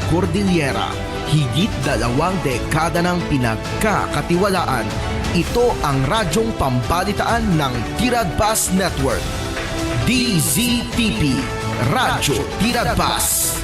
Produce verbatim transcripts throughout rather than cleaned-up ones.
Cordillera, higit dalawang dekada nang pinagkakatiwalaan. Ito ang radyong pambalitaan ng Tiradpas Network. D Z T P, Radyo Tiradpas.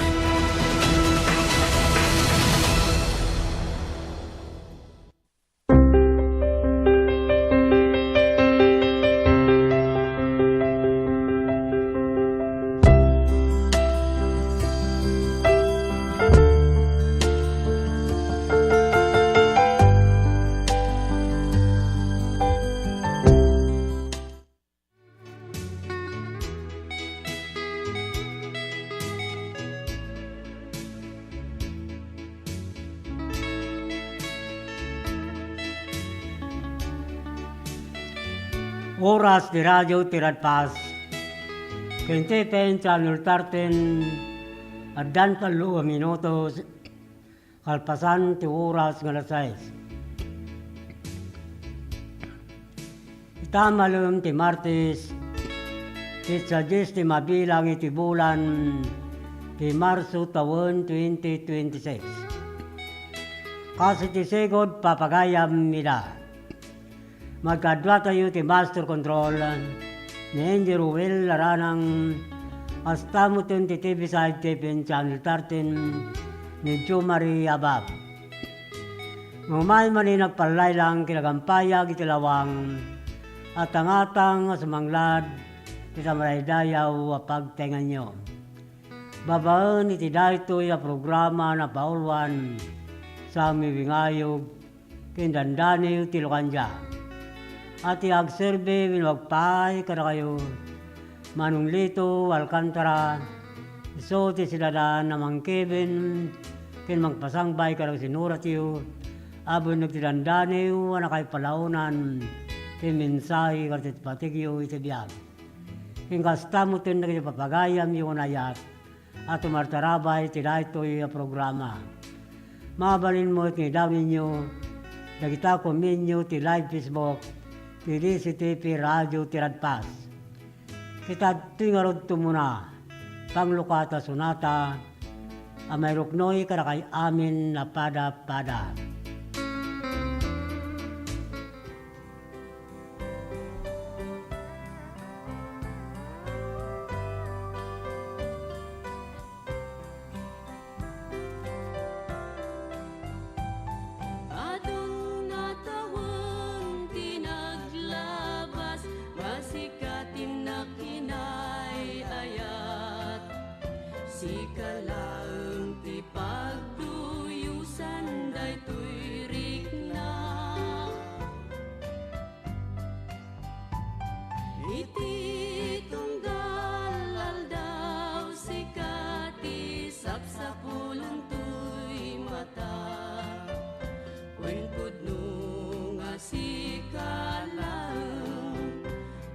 Oras ti Radyo Tiradpas. Ken ti F M Channel thirteen, addan tallo a minutos kalpasan ti oras nga alas sais. Ita malem ti Martes, ti sadies ti mabilang iti bulan ti Marso tawen twenty twenty-six. Kas iti sigud, papagayam ida. Magkaduatayo ti Master Control, ni Engineer Ruel Laranang, kasta metten ti T V side ti F M Channel thirteen, ni Jomari Abab. Ngem umay manen, agpallaylayang ken agampayag iti lawang, atangatang a sumanglad iti madaydayaw a pagtaenganyo. Babaen iti daytoy a programa, napauluan, sa miwingayog ken dandaniw ti Locandia. A ti agserbi wenno agpaay kadakayo, Manong Lito Alcantara, isu ti sidadan a mangkibin ken mangpasangbay kadagiti sinuratyo a benneg ti dandaniw a nakaipalaonan ti mensahe kadagiti pategyo iti biag. Ken kasta metten dagiti papagayamyo nga naayat a tumartarabay iti daytoy a programa. Mabalin met nga idawienyo dagita komenyo ti live Facebook ti D Z T P Radio Tiradpas. Ket adtoy ngarud tumuna, panglukata sonata a mairuknoy kadakay amin a pada-pada. Adun a tawen ti naglabas, bassit ti nakinay-ayat. Sika laeng ti pagduyosan daytoy rikna. Iti tunggal aldaw, sika ti sapsapulen toy mata. Wen pudno nga sika laeng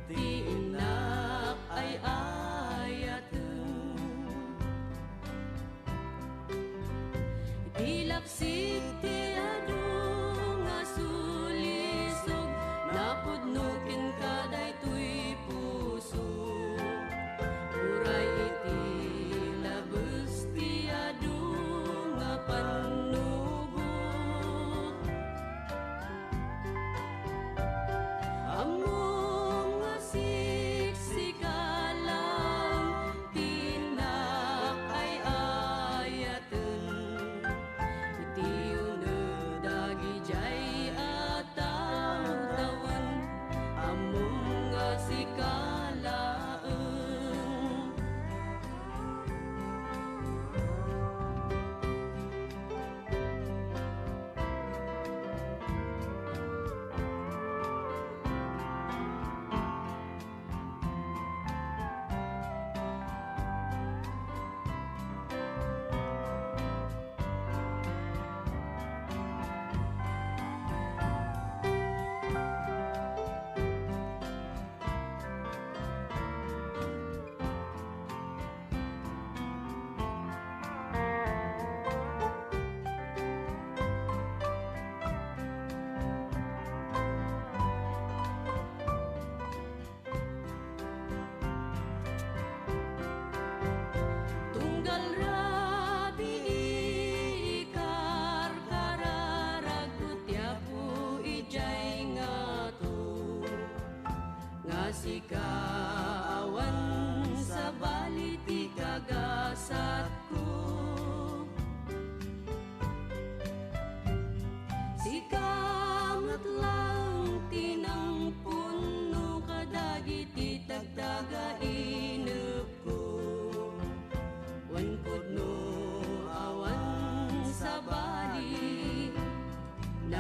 ti innak ay-ayaten. Iti lapsik ti adu nga sulisog, napudno kenka daytoy puso. Uray iti labes ti adu nga pannubok. Ammom nga siksika laeng ti innak ay-ayat. Iti uneg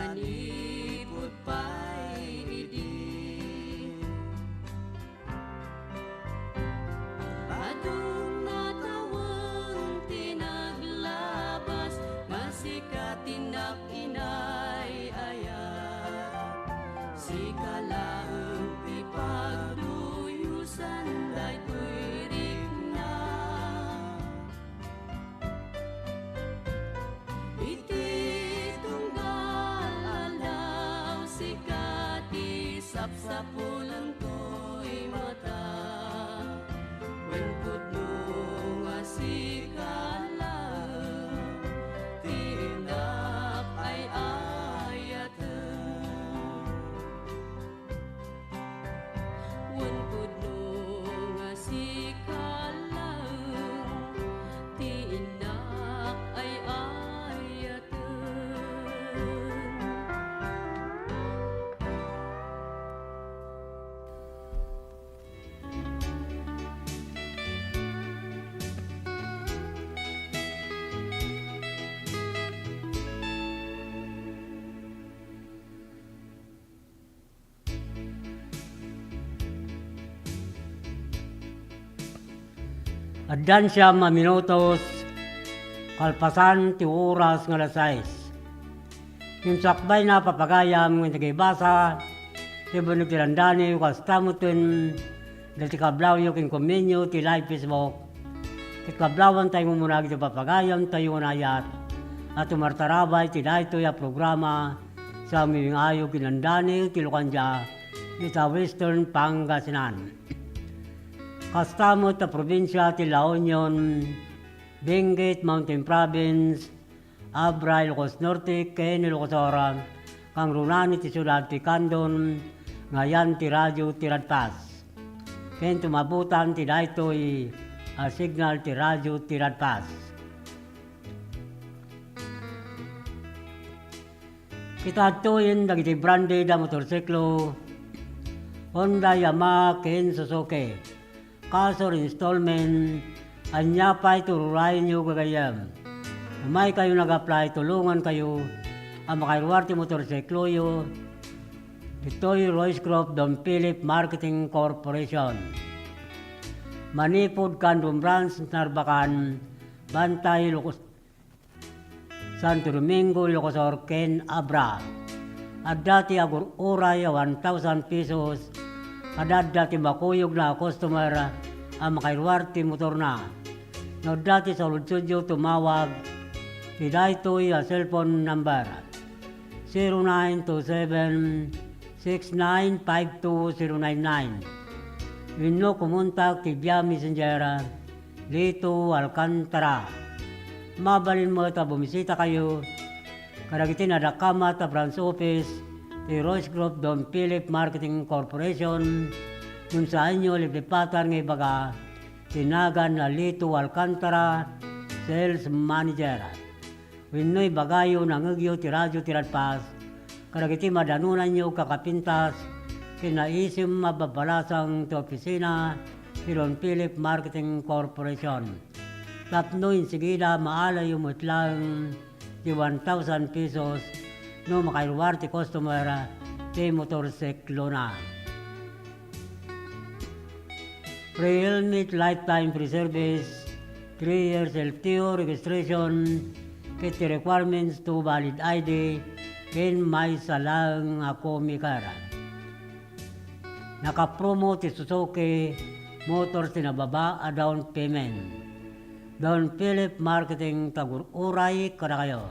Manipud pay idi, adun a tawen ti naglabas, nga sika ti nak-inay-ayat. Sika laeng ti pagduyosan daytoy rikna. Iti tunggal aldaw, sika ti sapsapulentoy mata. Wen pudno nga sika laeng ti innak ay-ayaten. Wen pudno nga sika laeng ti innak ay-ayaten. Addan siam a minutos kalpasan ti oras nga alas sais. Ngem sakbayna, papagayam, nga nagibasa ti benneg ti dandaniw, kasta metten dagiti kablawyo ken kuminyo ti live Facebook. Ket kablawan tayo nga umuna iti papagayam tayo nga naayat a tumartarabay ti daytoy a programa sa umiwing ayog ken dandaniw ti Lucandia, ita Western Pangasinan. Kasta met a probinsia ti La Union, Benguet, Mountain Province, Abra, Ilocos Norte, ken Ilocos Sur, kangrunaan iti siudad ti Candon, nga ayan ti Radio Tiradpas. Ken tumabutan ti daytoy a signal ti Radio Tiradpas. Kita adtoyen dagiti branded a motorsiklo, Honda, Yamaha, ken Suzuki. Cash or installment, ania pay ti ururayenyo gagayyem. Umaykayo nag-apply, tulongankayo a makairuar ti motorsikloyo ditoy Royce Group Don Philip Marketing Corporation. Manipud Candon Branch, Narbacan, Bantay, Ilocos, Santo Domingo, Ilocos Sur, ken Abra. Adda ti agur-uray a one thousand pesos, kada adda ti makuyogna a customer a makairuar ti motorna. No adda ti saludsodyo, tumawag ti daytoy a cellphone number, zero nine two seven, six nine five two zero nine nine. Wenno kumontak ti via Messenger, Lito Alcantara. Mabalin met a bumisitakayo kadagiti nadakamat a branch office ti Royce Group Don Philip Marketing Corporation, ngem saanyo liplipatan nga ibaga ti nagan a Lito Alcantara, Sales Manager. Wenno ibagayo, nangngegyo ti Radio Tiradpas kadagiti madanonanyo kakapintas ken naisim a babbalasang ti opisina ti Don Philip Marketing Corporation tapno insigida maalayyo met laeng ti one thousand pesos no makairuar ti customer ti motorsiklona. Free helmet, lifetime free service, three years L T O registration, ket ti requirements to valid I D, ken maysa laeng a co-maker. Nakapromo ti Suzuki Motors ti nababa a down payment. Don Philip Marketing, tagur-uray kadakayo.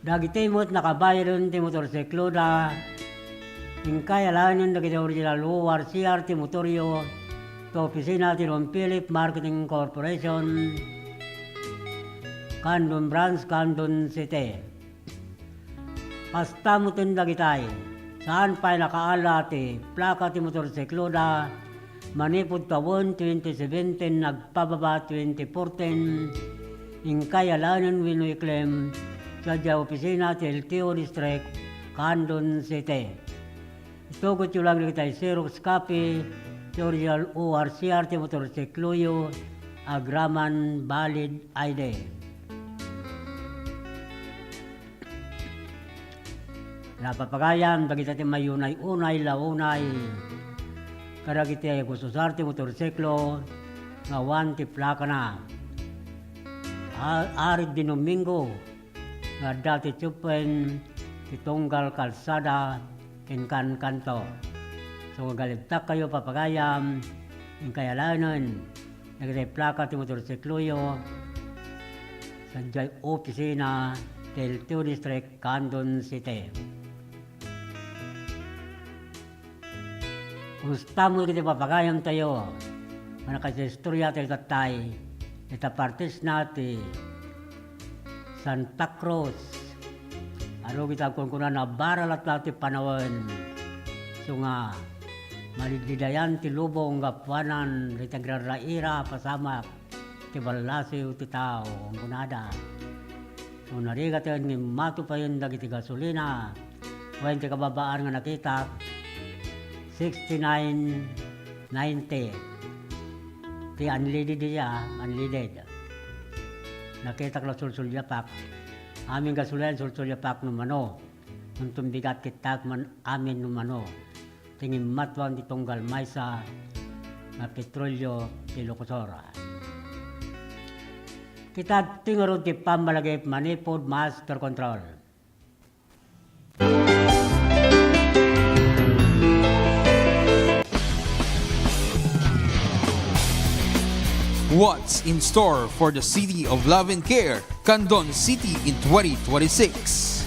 Dagiti met nakabayaden ti motorsikloda, inkay alaenen dagiti original O R C R ti motoryo, ti opisina ti Don Philip Marketing Corporation, Candon Branch, Candon City. Kasta metten dagitay, saan pay nakaala ti plaka ti motorsikloda, manipud tawen twenty seventeen agpababa twenty fourteen, inkay alaenen wenno i-claim sadiay opisina ti L T O District, Candon City. Itugotyo lang dagitay xerox copy ti original O R C R ti motorsikloyo agraman valid I D. Napapagayam dagiti ti mayunay-unay la unay kadagiti agusar ti motorsiklo nga awan ti plakana. A-, arid ti Domingo nga adda ti tsuppen ti tunggal kalsada ken kankanto. So, galibtakkayo papagayam, inkay alaenen dagiti plaka ti motorsikloyo sadiay opisina ti L T O District, Candon City. Kumusta met dagiti papagayamtayo? Manaka ti istorya tayo tattay, ita partisna ti Santa Cruz. Adu ket agkunkunana, bara latta ti panawen. Isu nga, malidlidayan ti lubong gapuanan dagiti agrarraira a pasamak ti ballasiw ti tao, kunada. No narigaten nga immato payen dagiti gasolina, wen ti kababaan nga nakitak, sixty-nine ninety. Ti unleaded iya, unleaded. Nakitak la sulsulyapak. Amin gasolina, sulsulyapak no mano. Ngem tumbigat ket tak man amin no mano. Ti ngimmatwan ti tunggal maysa nga petrolio ti Ilocos Sur. Kita ti ngarud ti pammalagip manipud master control. What's in store for the City of Love and Care, Candon City in twenty twenty-six?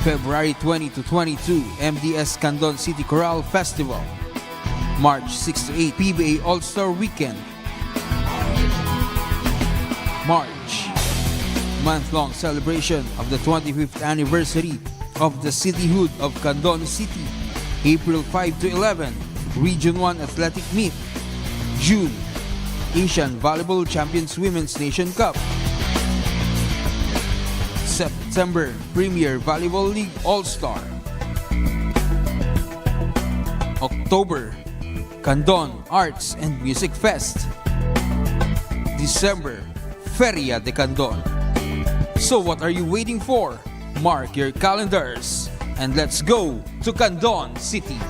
February twenty to twenty-two, M D S Candon City Chorale Festival. March six to eight, P B A All-Star Weekend. March, month-long celebration of the twenty-fifth anniversary of the Cityhood of Candon City. April five to eleven, Region one Athletic Meet. June, Asian Volleyball Champions Women's Nation Cup. September, Premier Volleyball League All-Star. October, Candon Arts and Music Fest. December, Feria de Candon. So what are you waiting for? Mark your calendars and let's go to Candon City.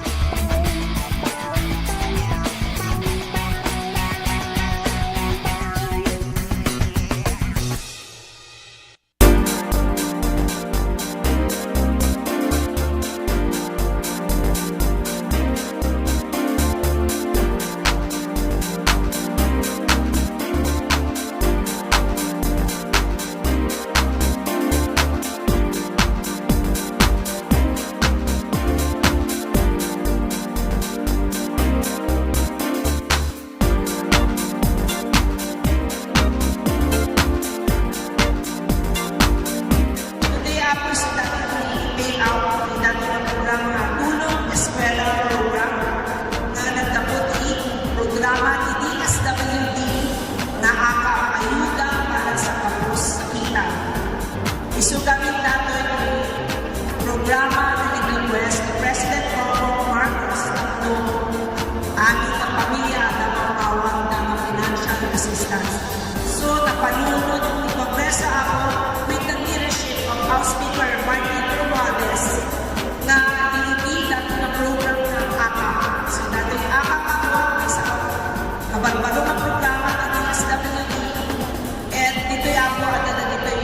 Today, Apo, sida ti payout ti dati nga programa nga Tulong Eskwela Program nga naggapu ti programa ti D S W D nga AKAP, Ayuda para sa Kapos sa Kita. Isu gamin datoy ti programa nga nag-request ni President Bongbong Marcos no amin nga pamilya adda mapaawanda nga financial assistance. So, napanunot ti Kongreso, Apo, with the leadership of House Speaker Martin Romualdez, nga inikita ti program nga AKAP. So, datoy AKAP, Apo, maysa a kabarbaro nga programa ti D S W D. And ditoy, Apo, adda dagitoy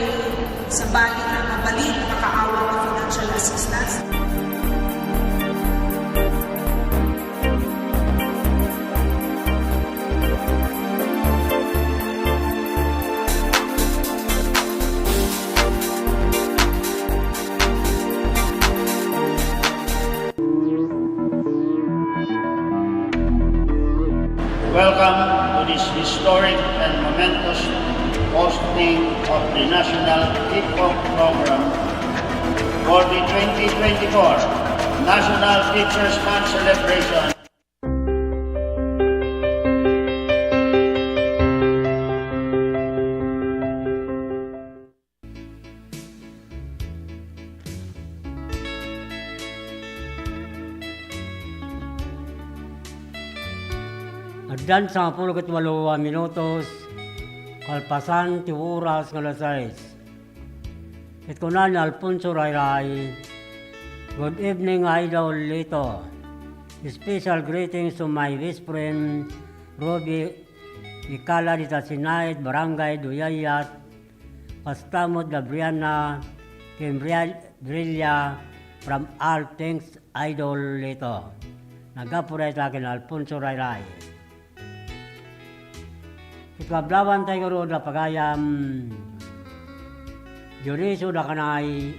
sabali nga mabalin nga makaawat ti financial assistance. Welcome to this historic and momentous hosting of the National Kickoff Program for the twenty twenty-four National Teachers Month Celebration. Addan sangapulo ket walo a minutos, kalpasan ti oras nga alas sais. Ket kuna ni Alfonso Rayray, "Good evening, Idol Lito. Special greetings to my best friend, Ruby Ikala dita Sinaid, Barangay Duyayat, Pastamot da Brianna, ken Brian-, Brilla, from All Things Idol Lito." Naggapu dayta ken Alfonso Rayray. Ikablawantay ngarud a pagayam, Dionisio Dacanay,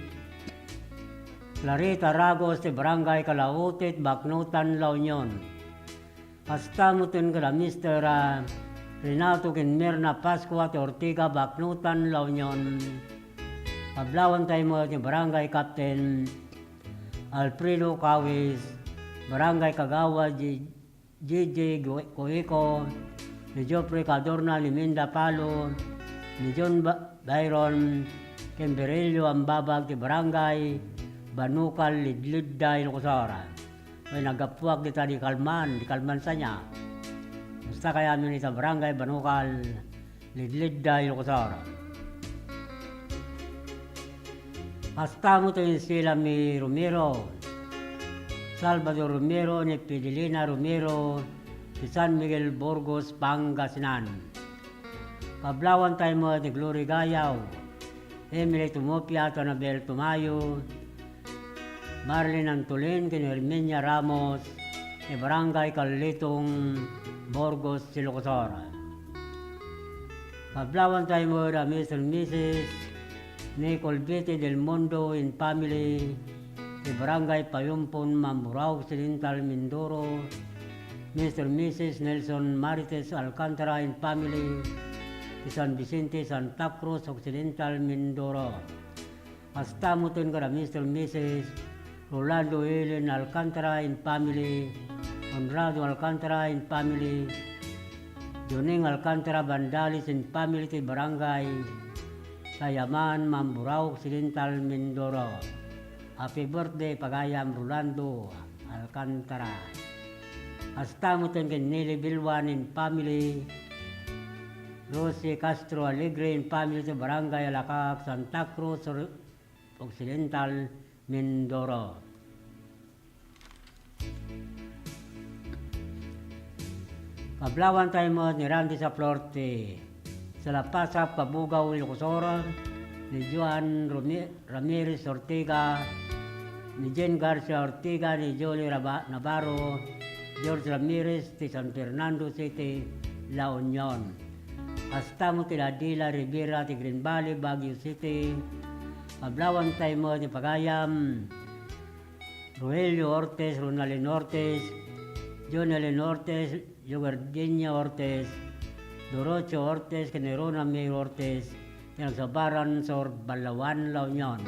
Clarita Ragos ti Barangay Calautit, Baknotan, La Union. Kasta met ken kada Mister, ah, Renato ken Mirna Pascua ti Ortiga, Baknotan, La Union. Kablawantay met ni Barangay Captain Alfredo Cawis, Barangay Kagawad J-, J J Gu-, Cuico, ni Geoffrey Cadorna, ni Minda Palo, ni John Ba-, Byron, ken Virilio Ambabag ti Barangay Banukal, Lidlidda, Ilocos Sur. Wen, naggapuak dita di Kalman, di Kalman Sanya. Basta kayatmi dita Barangay Banukal, Lidlidda, Ilocos Sur. Kasta met ti insilami Romero, Salvador Romero, ni Fidelina Romero, ti San Miguel, Burgos, Pangasinan. Kablawantay met ni Glory Gayaw, Emily Tumopia, Anabel Tumayo, Marlene Antolin, ken Herminia Ramos, ti Barangay Carletong, Burgos, Ilocos Sur. Kablawantay met a Mister and Missus ni Colbete Del Mundo and family, ti Barangay Payumpon, Mamburao Occidental, Mindoro, Mister and Missus Nelson Marites Alcantara and family, ti San Vicente, Santa Cruz Occidental, Mindoro. Kasta met ken kada Mister and Missus Rolando Helen Alcantara and family, Conrado Alcantara and family, Joning Alcantara Bandales and family ti Barangay Sayaman, Mamburao Occidental, Mindoro. Happy birthday, pagayam Rolando Alcantara. Kasta met ken Nelly Bilwan and family, Rosie Castro Alegre and family ti Barangay Alakak, Santa Cruz Occidental, Mindoro. Kablawantay met ni Randy Saplorte, Salapasap, Cabugao, Ilocos Sur, ni Joan Rami-, Ramirez Ortega, ni Jen Garcia Ortega, ni Johnny Raba-, Navarro, George Ramirez, ti San Fernando City, La Union. Kasta met ti Adela Rivera ti Green Valley, Baguio City. Kablawantay met ni pagayam Rogelio Ortiz, Ronaldin Ortiz, Jonelin Ortiz, Jogardenia Ortiz, Dorocho Ortiz, ken Rona May Ortiz, ti nagsabaran Sur Balawan, La Union.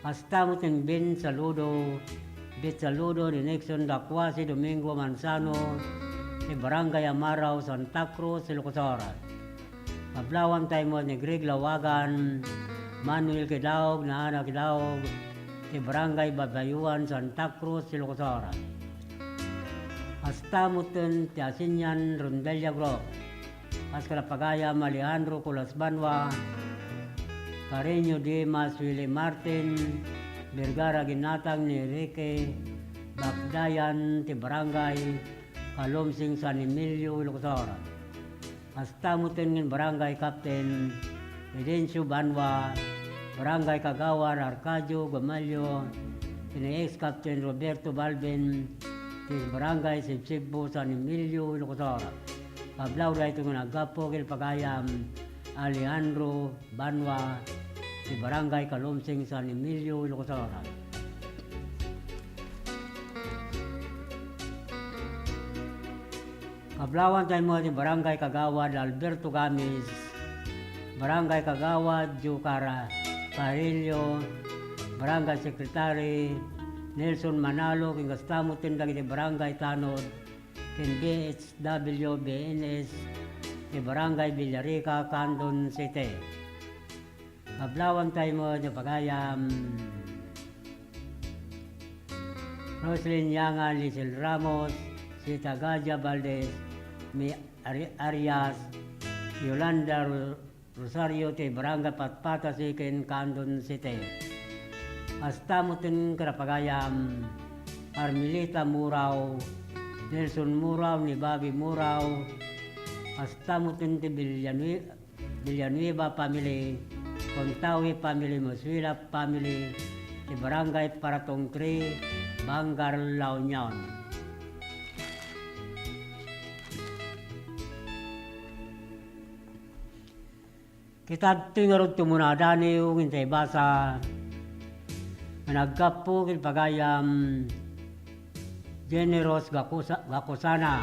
Kasta met ni Ben Saludo, Bet Saludo, ni Nixon Dacuasi, Domingo Manzano, ti Barangay Amarao, Santa Cruz, Ilocos Sur. Kablawantay met ni Greg Lawagan, Manuel Kidaog, Naana Kidaog, ti Barangay Babayuan, Santa Cruz, Ilocos Sur. Kasta met ti Asinian Rondelia Group. Kas kada pagayam Alejandro Colas Banwa, Carreño Dimas, Willie Martin, Vergara Ginatang, ni Enrique Bakdayan, ti Barangay Calumsing, San Emilio, Ilocos Sur. Kasta met ken Barangay Captain Fidencio Banwa, Barangay Kagawad Arcadio Gamalio, ken ni ex-Captain Roberto Balbin, ti Barangay Sibsibbo, San Emilio, Ilocos Sur. Kablawda daytoy nga naggapu ken pagayam Alejandro Banwa, ti Barangay Calumsing, San Emilio, Ilocos Sur. Kablawantay met ti Barangay Kagawad Alberto Gamis, Barangay Kagawad Joe Cara-, Carillo, Barangay Secretary Nelson Manalo, ken kasta met dagiti barangay tanod ken B H W B N S ti Barangay Villarica, Candon City. Kablawantay met ti pagayam Roslyn Yanga, Lizel Ramos, Rita Gadia Valdez, Mi Ari-, Arias, Yolanda Ro-, Rosario ti Barangay Patpatasi ken Candon City. Kasta met ken kadagiti pagayam, Carmelita Murao, Nelson Murao, ni Bobby Murao, kasta met ken ti Villanueva, Villanueva family, Contawi family, Mosuela family, ti Barangay Paratong three, Vanguard, La Union. Kitadtoy ngarud ti umuna a daniw nga intay basa, nga naggapu ken pagayam Generous Gakusa-, Gakusana,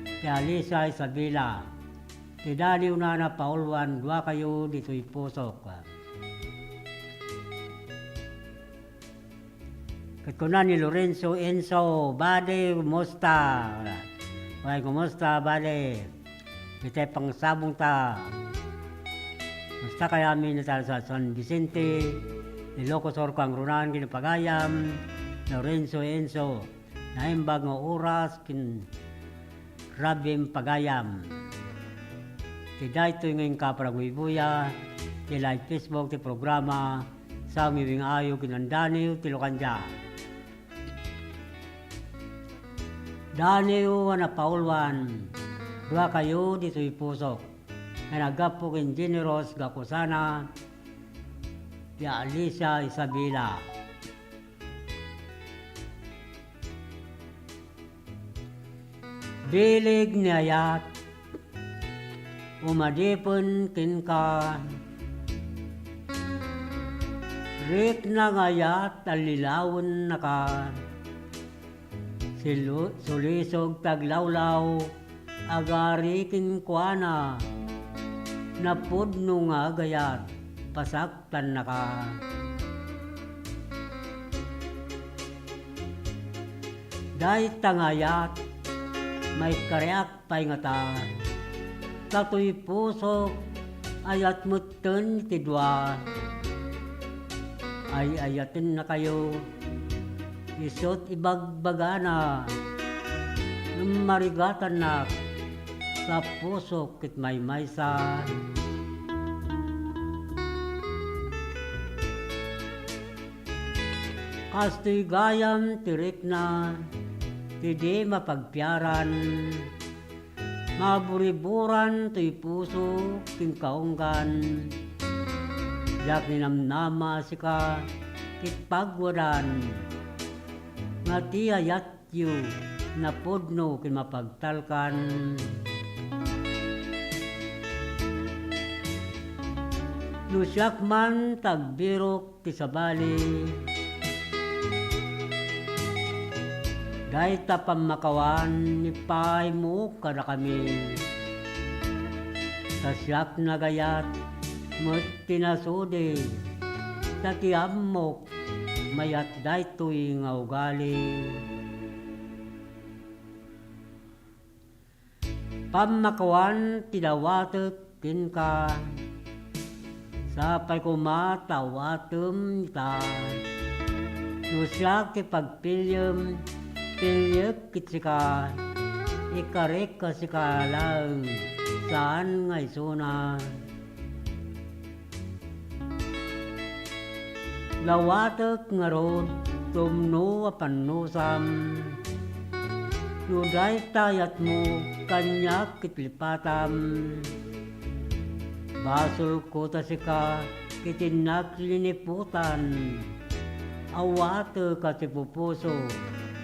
ti Alisa Isabela. Ti daniwna a napauluan, dua kayo ditoy pusok. Ket kuna ni Lorenzo Enzo, "Bade, kumusta?" Wen, "Kumusta, bade? Itay pangsabongta." Kumusta kayami ni ta sa San Vicente, Ilocos Sur, Cangrunan, ken pagayam Lorenzo Enzo. Naimbag nga oras ken rabii pagayam. Iti daytoy nga inka panaguybuya, ti live Facebook ti programa, Sangiwing Ayo ken Daniw ti Locandia. Daniw a napauluan, dua kayo ditoy pusok, nga naggapu ken Generous Gakusana, ti Alicia Isabela. Bileg ni ayat, umadipen kenka. Rikna nga ayat, allilawennaka. Silu-, sulisog ti aglawlaw, agari kenkuana. Napudno nga agayat, pasaktannaka. Dayta nga ayat, maikariak pay ngata. Ta toy pusok, ayat metten ti dua. Ay-ayatennakayo, isut' ibagbagana. Ngem marigatannak, ta pusok ket maymaysa. Kastoy gayam ti rikna, ti di mapagpiaran. Maburiburan toy puso ken kaunggan. Diak ninamnama a sika ket pagwadan. Nga ti ayat yu, napudno ken mapagtalkan. No siak man ti agbirok ti sabali, dayta pammakawan, ipaaymo kadakami. Ta siak nagayat met ti nasudi, ta ti ammok mayat daytoy nga ugali. Pammakawan ti dawatek kenka, sapay koma ta awatem ita. No siak ti pagpiliem, piliek ket sika, ikarek a sika laeng, saan nga isuna. Dawatek ngarud ti umno a pannusam. No dayta ayatmo, kaniak ket lipatam. Basolko ta sika ket innak liniputan. Awatek a ti pupuso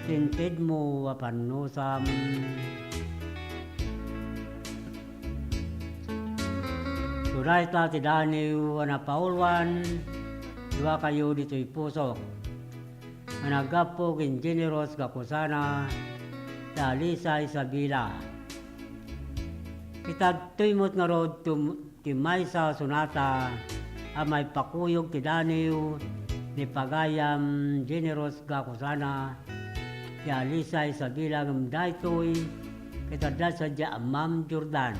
ti intedmo a pannusam. Dayta ti daniw a napauluan, dua kayo ditoy pusok. Nga naggapu ken Generous Gakusana, ti Alisa Isabela. Kitadtoy met ngarud tum-, ti maysa a sonata a maipakuyog ti daniw ni pagayam Generous Gakusana, ti Alisa Isabela, ngem daytoy ket adda sadiay a Ma'am Jordan.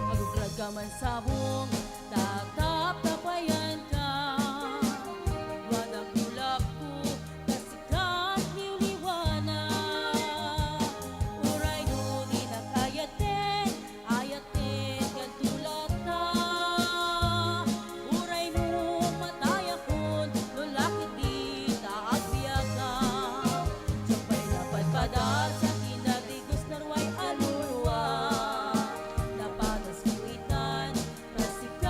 Agugraga Mansabong, tataptapayanka. Wada kulapko, kasikat liwliwanak. Uray no di nakayaten, ayaten kadto latta. Uray no matayakon, no lakit dita agbiaga. Siak pay napadpadar sa kinadrigus narway a lurua. Napadas ko itan, kasikat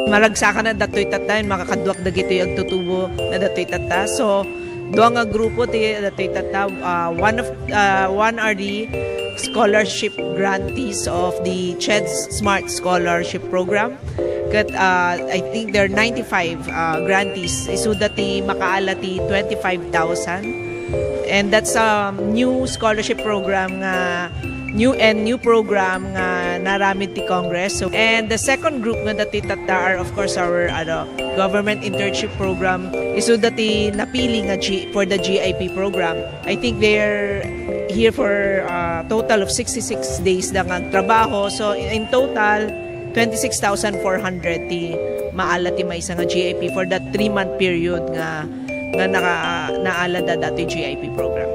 Maragsakan na datoy tatta, makakaduak dagitoy agtutubo na datoy tatta. So, dua nga grupo ti datoy tatta. Uh, one of uh, one are the scholarship grantees of the CHED Smart Scholarship Program. Ket uh, I think there are ninety-five uh, grantees. Isuda ti makaala ti twenty-five thousand. And that's a new scholarship program nga new and new program nga naramid ti Congress. So, and the second group nga dati tatta are, of course, our ano, government internship program. Isu dati napili nga G, for the G I P program. I think they're here for a total of sixty-six days da nga trabaho. So, in total, twenty-six thousand four hundred ti maala ti maysa nga G I P for that three-month period nga nga naka, naalada dati G I P program.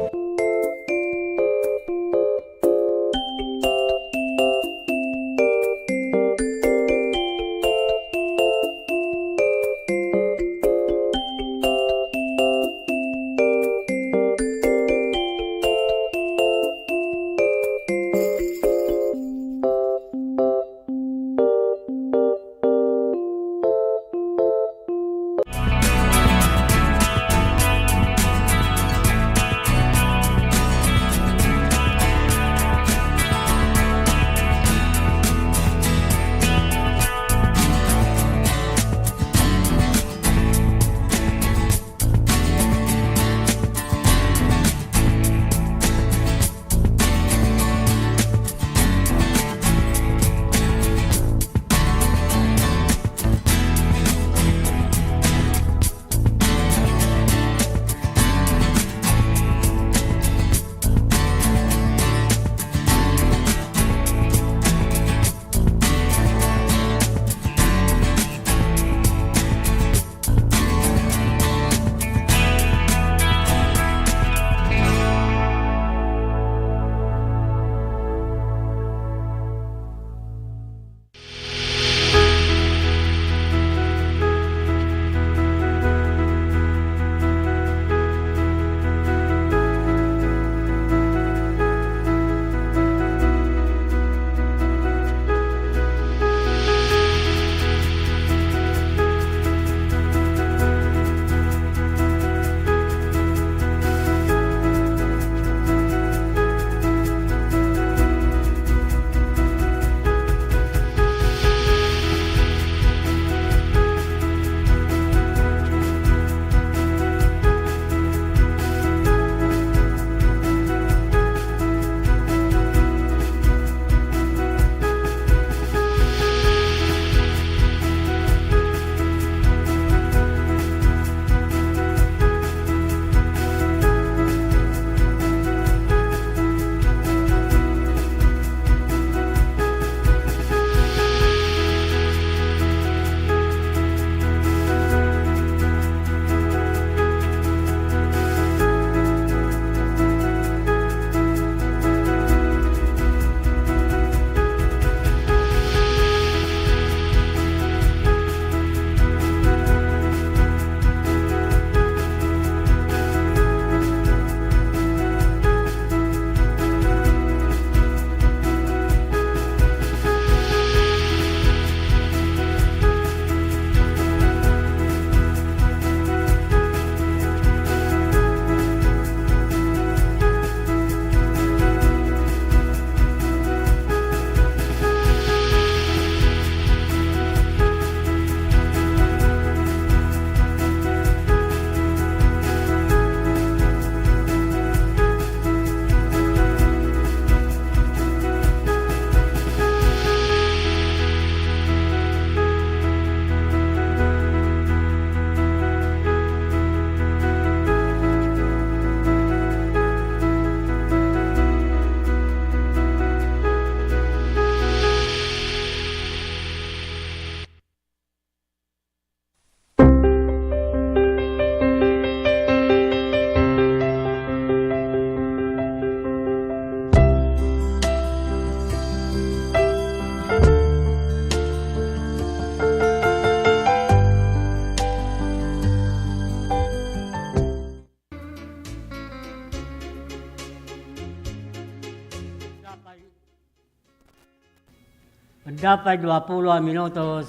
Adda pay duapulo a minutos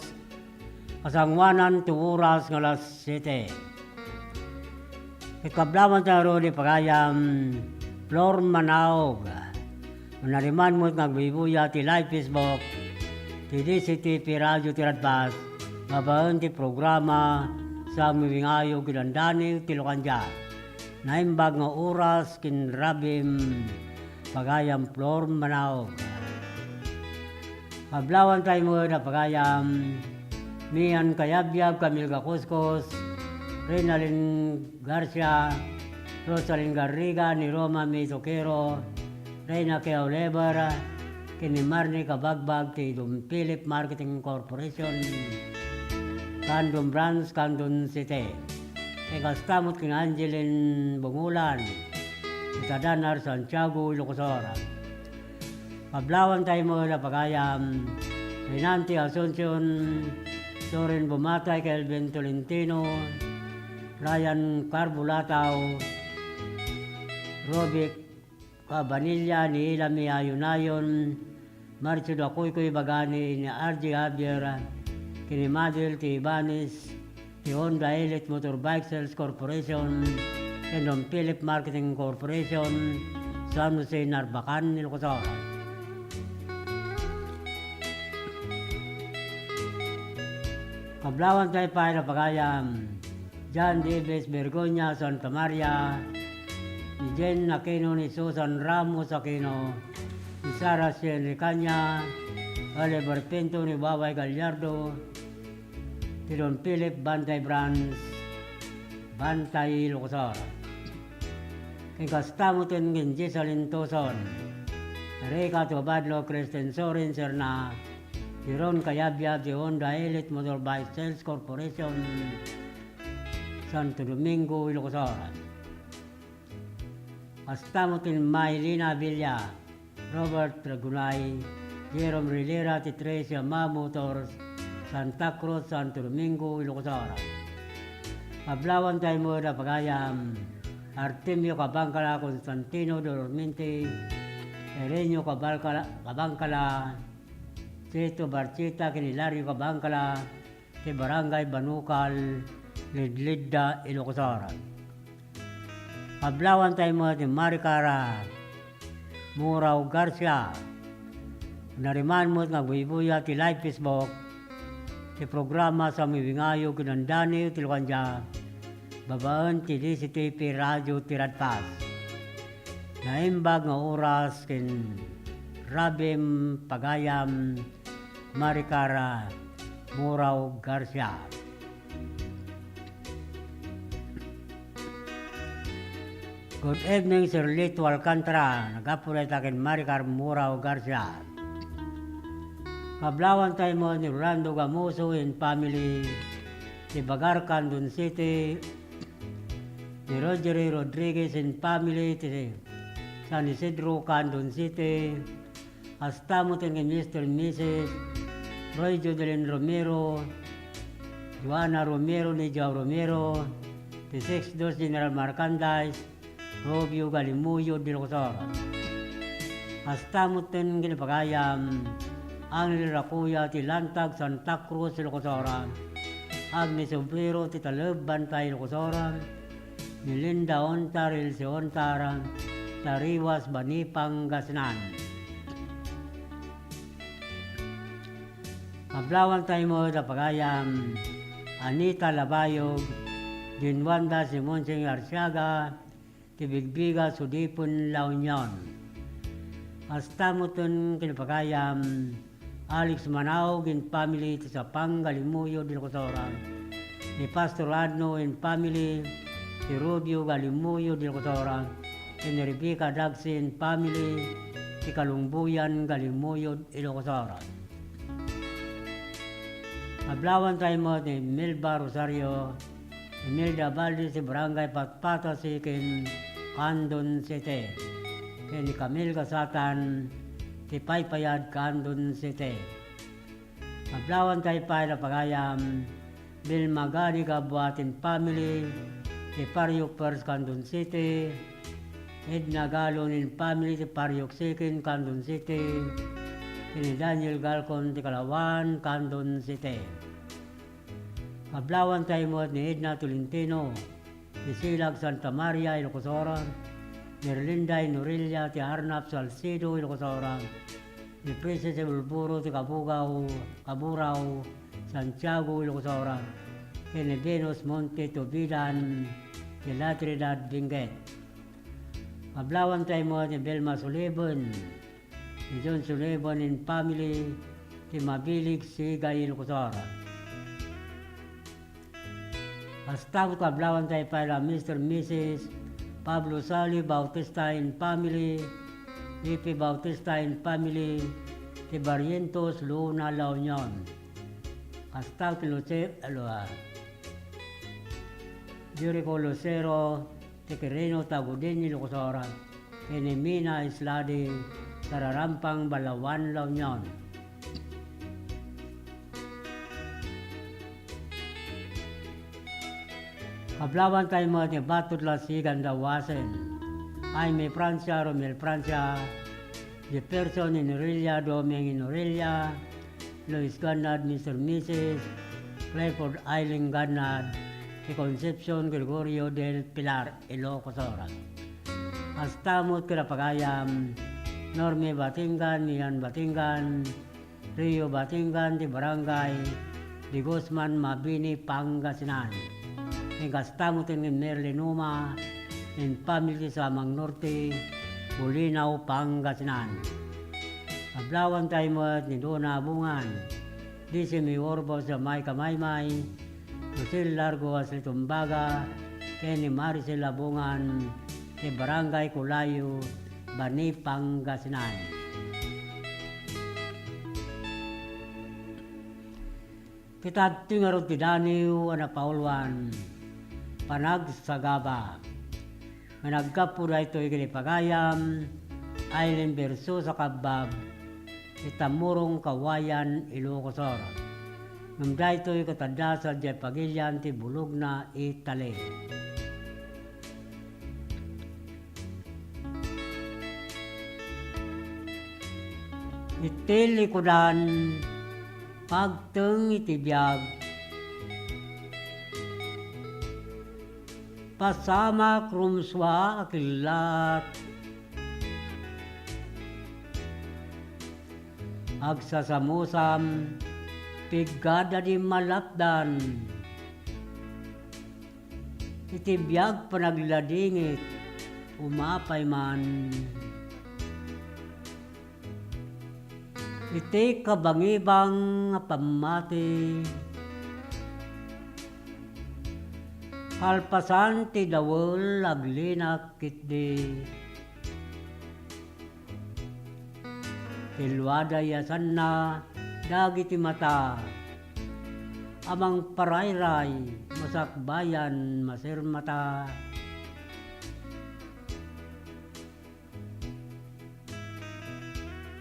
Kasangoanan ti oras nga alas siete. Ket kablawanta ngarud ni pagayam Flor Manaog. Nariman met nga agbuybuya ti live Facebook ti D C T P Radio ti Radpas, babaen ti programa sa Mawingayo ken Dandani ti Lukandia. Naimbag nga oras ken rabim, pagayam Flor Manaog. Kablawantay met a pagayam, Mian Kayabyab, Camilga Cuscus, Renalyn Garcia, Rosalyn Garriga, ni Roma Mitoquero, Reyna Kea Oliver, ken ni Marnie Kabagbag ti Don Philip Marketing Corporation, Candon Branch, Candon City. Ken kasta met ken Angeline Bungulan, ita Danar, Santiago, Ilocos Sur. Kablawantay met a pagayam, Renante Asuncion, Soren Bumatay, Kelvin Tolentino, Ryan Carbulataw, Robic Cabanilla, ni Ilami Ayunayon, Marcio Dacoycoy Bagani, ni R J Javier, ken ni Madel T. Ibanez, ti Honda Elite Motorbike Sales Corporation, ken Don Philip Marketing Corporation, San Jose, Narbacan, Ilocos Sur. Kablawantay pay a pagayam, John Davis Bergonia Santa Maria, ni Jen Aquino, ni Susan Ramos Aquino, ni Sarah Sien Ricanya, Oliver Pinto, ni Baway Gallardo, ti Don Philip Bantay Branch, Bantay, Ilocos Sur. Ken kasta met ken Giselle Toson, Rica Tubadlo, Kristen Sorin Serna, Jeron Kayabyab, ti Honda Elite Motorbike Sales Corporation, Santo Domingo, Ilocos Sur. Kasta met ken Maylina Villa, Robert Dragunay, Jerome Rilera, ti Tres Yamaha Motors, Santa Cruz, Santo Domingo, Ilocos Sur. Kablawantay met a pagayam, Artemio Cabangcala, Constantino Dormente, Erenio Cabangcala, Cabangcala, Cheto Barchita, ken Hilario Cabangcala, ti Barangay Banukal, Lidlidda, Ilocos Sur. Kablawantay met ni Maricar Murao Garcia. Nariman met nga agbuybuya ti live Facebook ti programa sa Mawingayo ken Dandani ti Lukandia, babaen ti D C T P Radio ti Radpas. Naimbag nga oras ken rabim, pagayam, Maricar Murao Garcia. Good evening, Sir Lito Alcantara. Nagapu dayta ken Maricar Murao Garcia. Kablawantay met ni Rolando Gamuso and family, ti Bagar, Candon City, ni Rogery Rodriguez and family, ti San Isidro, Candon City, Kasta met ken Mister and Missus Roy Jodelin Romero, Joanna Romero, ni Joao Romero, ti Sixth Dos General Merchandise, Rubio Galimuyod, Ilocos Sur. Kasta met ken ipagayam, Angel Racuya, ti Lantag, Santa Cruz, Ilocos Sur, Agnes Obrero, ti Taleb, Bantay, Ilocos Sur, ni Linda Ontar, Ilse Ontar, Tariwas, Bani, Pangasinan. Kablawantay met a pagayam, Anita Labayog, Din Wanda, Simonsing Arsiaga, ti Bigbiga, Sudipen, La Union. Kasta met ken ipagayam, Alex Manaog and family, ti Sapang, Galimuyod, Ilocos Sur, ni Pastor Adno and family, ti Rubio, Galimuyod, Ilocos Sur, ken ni Rebecca Dagsi and family, ti Kalumbuyan, Galimuyod, Ilocos Sur. Kablawantay met ni Melba Rosario, Imelda Valdez, ti Barangay Patpata, Siquem, Candon City, ken ni Camille Gasatan, ti Paypayad, Candon City. Kablawantay pay a pagayam, Vilma Gani Gabuatin family, ti Parioc First, Candon City, Edna Galon and family, ti Parioc Second, Candon City, ken ni Daniel Galcon, ti Kalawan, Candon City. Ablawan tayo met ni Edna Tolentino, ti Silag Santa Maria, Ilocos Sur, ni Erlinda Inorilla, ti Arnap Salcedo, Ilocos Sur, ni Princess Bulburo, ti Kabugaw, Kaburao, Santiago, Ilocos Sur, ken ni Venus Monte Tubidan, ti La Trinidad, Benguet. Ablawan tayo met ni Belma Suliban, ni John Suliban and family, ti Mabilig, Sigay, Ilocos Sur. Kasta met ablawan tayo pay la Mister Missus Pablo Sali Bautista and family, Ipi Bautista and family, ti Barrientos, Luna, La Union. Kasta ti Luce-, alo, ah, Jericho Lucero, ti Quirino Tagudin, Ilocos Sur, ken ni Mina Isladi, Tararampang, Balawan, La Union. Ablawan tayo met ni Batot La Sigan Dawasen, Jaime Francia, Romel Francia, Jefferson Inorilla, Doming Inorilla, Luis Gannad, Mister Missus Clifford Eileen Gannad, ti Concepcion Gregorio del Pilar, Ilocos Sur. Kasta met ken apagayam, Norme Batingan, Mian Batingan, Rio Batingan, ti Barangay de Guzman, Mabini, Pangasinan. Ken kasta met ni Merly Numa, and family, Samang Norte, Bolinao, Pangasinan. Ablawan tayo met ni Dona Abungan, Desi Miorbo, Jamaica, Maymay, Rosel Largo, Asli Tumbaga, ken ni Maricel Abungan, ti Barangay Culayo, Bani, Pangasinan. Ket adtoy ngarud ti daniw a napauluan, panagsagaba. Nga naggapu daytoy ken ipagayam, Aileen Versosa Kabbab, ti Tamurong, Cauayan, Ilocos Sur. Ngem daytoy ket adda sadiay pagilian ti bulogna, Italy. Iti likudan, pagteng iti biag, pasamak rumsua a killat. Agsasamusam, piggad a di malapdan. Iti biag panagladingit, umapay man. Iti kabangibang a pammati, kalpasan ti dawel, aglinak ketdi. Tilluada yasanna dagiti mata a mangparayray, masakbayan, masirmata.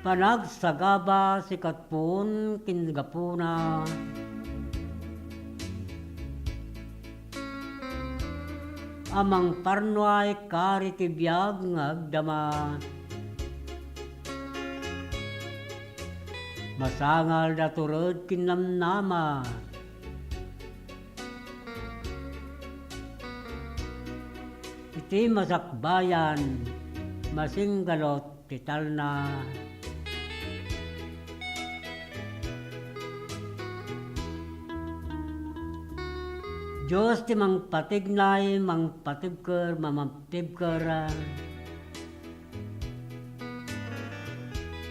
Panagsagaba, sikat pon ken gapuna a mangparnuay kari ti biag nga agdama. Masangal da tured ken namnama. Iti masakbayan, masinggalot ti talna. Dios ti mangpatignay, mangpatibker, mamaptibker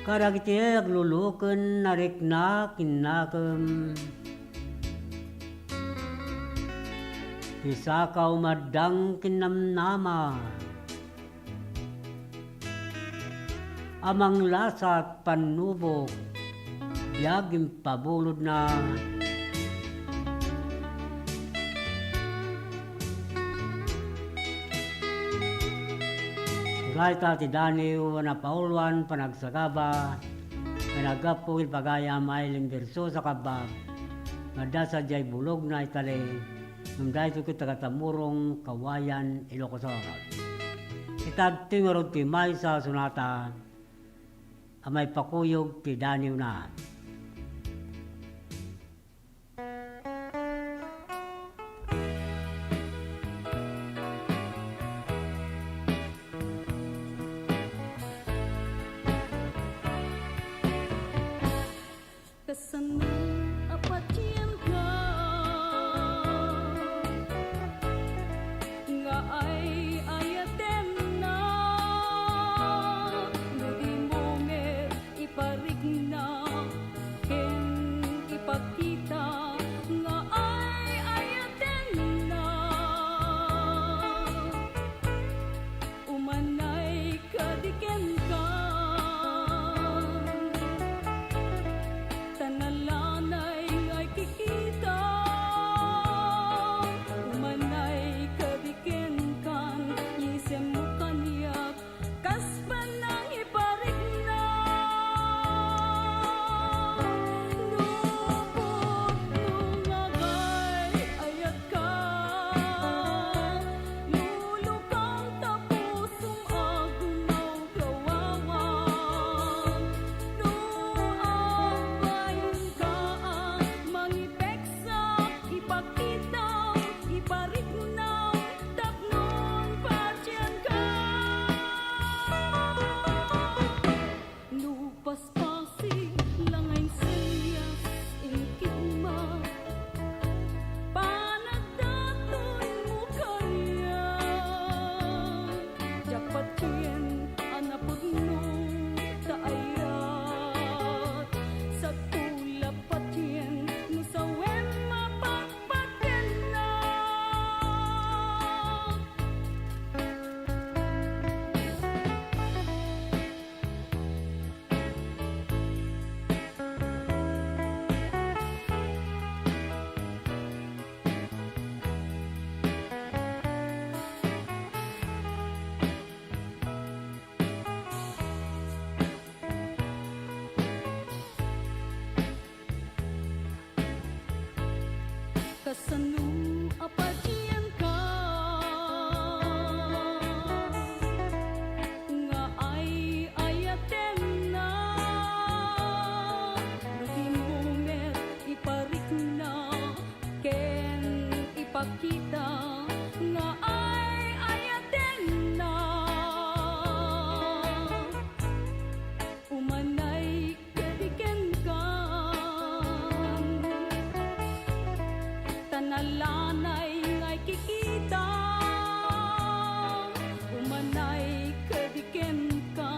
kadagiti agluluken a rikna ken nakem. Ti sakaw maddang ken namnama. A manglasat pannubok, biag impabulodna. Dayta ti daniw a napauluan panagsagaba nga naggapu iti pagayam Aileen Versosa Kabbab, nga adda sadiay bulogna Italy, ngem daytoy ket taga Tamurong, Cauayan, Ilocos Sur. Ita adtoy ngarud ti maysa a sonata a maipakuyog ti daniwna. Kasano a patienka nga ay-ayatenna no dimo met iparikna ken ipakita nga ay-ayatenna? Umanay kadi kenka, ta nalanay nga ikikita. Umanay kadi kenka, isemmo kaniak, kas panangiparikna. No pudno nga agay-ayatka, lulukam ta pusom a gumawgawawan. No agbalinka a mangipeksa, ipakitam, ipariknam, tapnon patienka. No paspasig la nga insenyas, inkidma, panagdatonmo kaniak. Diak patien a napudno ta ayat, sato la patien no sawem a patpatiennak. Kasano a patienka nga ay-ayatenna? No dimo met iparikna ken ipakita nga ay-ayatenna. Umanay kadi kenka, ta nalanay nga ikikita. Umanay kadi kenka,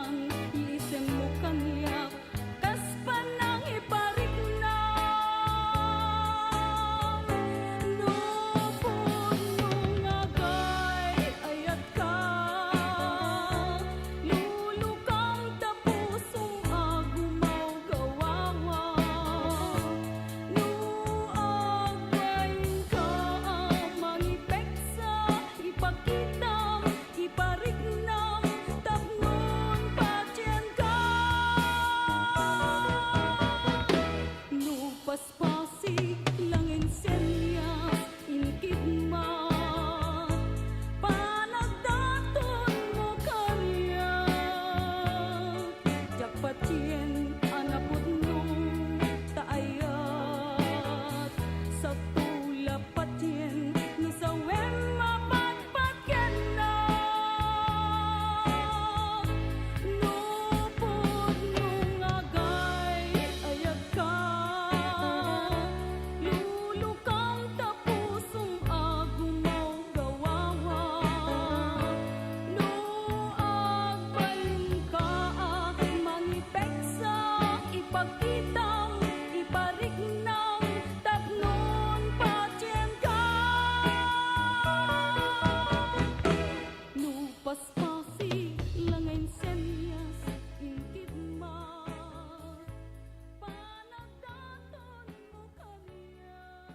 iisemmo kaniak, kas panangipariknam. No pudno nga agay-ayatka, lulukam ta pusom a gumawgawawan. No agbalinka a mangipeksa, ipakitam, ipariknam, tapnon patienka. No paspasig la nga insenyas, inkidma, panagdatonmo kaniak. Diak patien a napudno ta ayat, sato la patien no sawem a patpatiennak. No pudno nga agay-ayatka, lulukam ta pusom a gumawgawawan. No agbalinka a mangipeksa, ipakitam, ipariknam, tapnon patienka. No paspasig la nga insenyas, inkidma, panagdatonmo kaniak.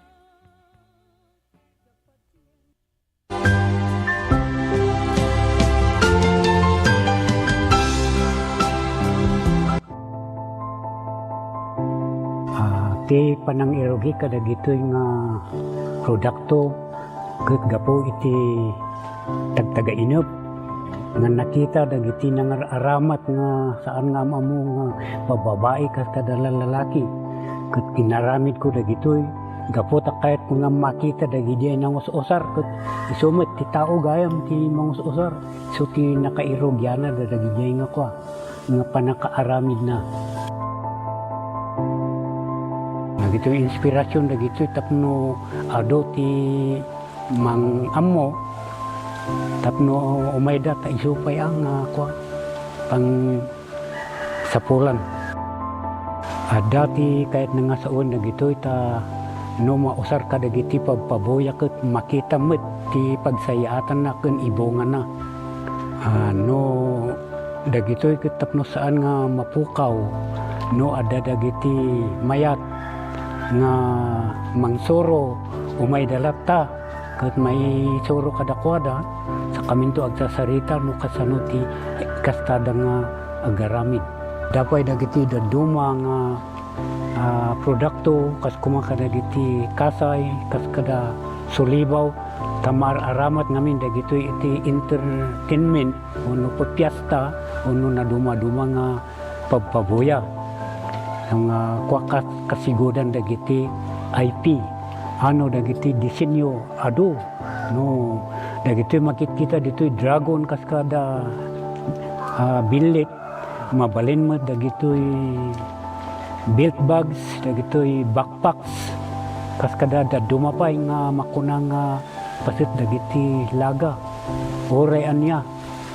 Ah, ti panangirugi kadagitoy nga produkto ket gapu iti tagtagainep nga nakita dagiti nangar-aramat nga saan nga am-ammo nga bababai ket kada lalaki. Ket inaramidko dagitoy gapu ta kayatko nga makita dagiti nangus-usar ket isu met ti tao gayam ti mangus-usar. Isu ti nakairugianna dagiti nga kua nga pannakaaramidna. Ditoy inspirasyon dagitoy tapno adu ti mang-ammo, tapno umayda ta isu pay a nga kua, pangsapulan. Adda ti kayatna nga sawen dagitoy ta no mausar kadagiti pabpabuya ket makita met ti pagsayaatanna ken ibungana. Ah, no dagitoy ket tapno saan nga mapukaw, no adda dagiti mayat nga mangsuro, umayda latta ket maisuro kadakuada, sakaminto agsasarita no kasano ti kastada nga agaramid. Adda pay dagiti dadduma nga, ah, produkto, kas koma kadagiti kasay, kas kada sulibaw, ta maar-aramat ngamin dagitoy iti entertainment, wenno piesta, wenno nadumaduma nga pabpabuya. Nga kua kas-, kasigudan dagiti I P, ano dagiti disenyo adu, no, dagitoy makitkita ditoy dragon kas kada, ah, billit, mabalin met dagitoy belt bags, dagitoy backpacks, kas kada dadduma pay nga makuna nga paset dagiti laga. Uray ania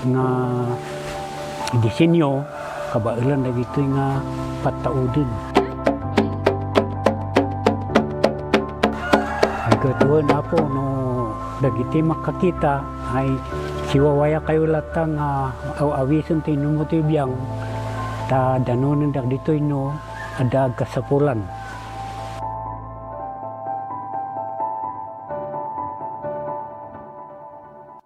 nga disenyo, kabaelan dagitoy nga pattauden. Ay, ket wen, Apo, no dagiti makakita, ay siwawayakayo latta nga aw-awisen ti inummo ti biang, ta danonen dagitoy no adda agkasapulan.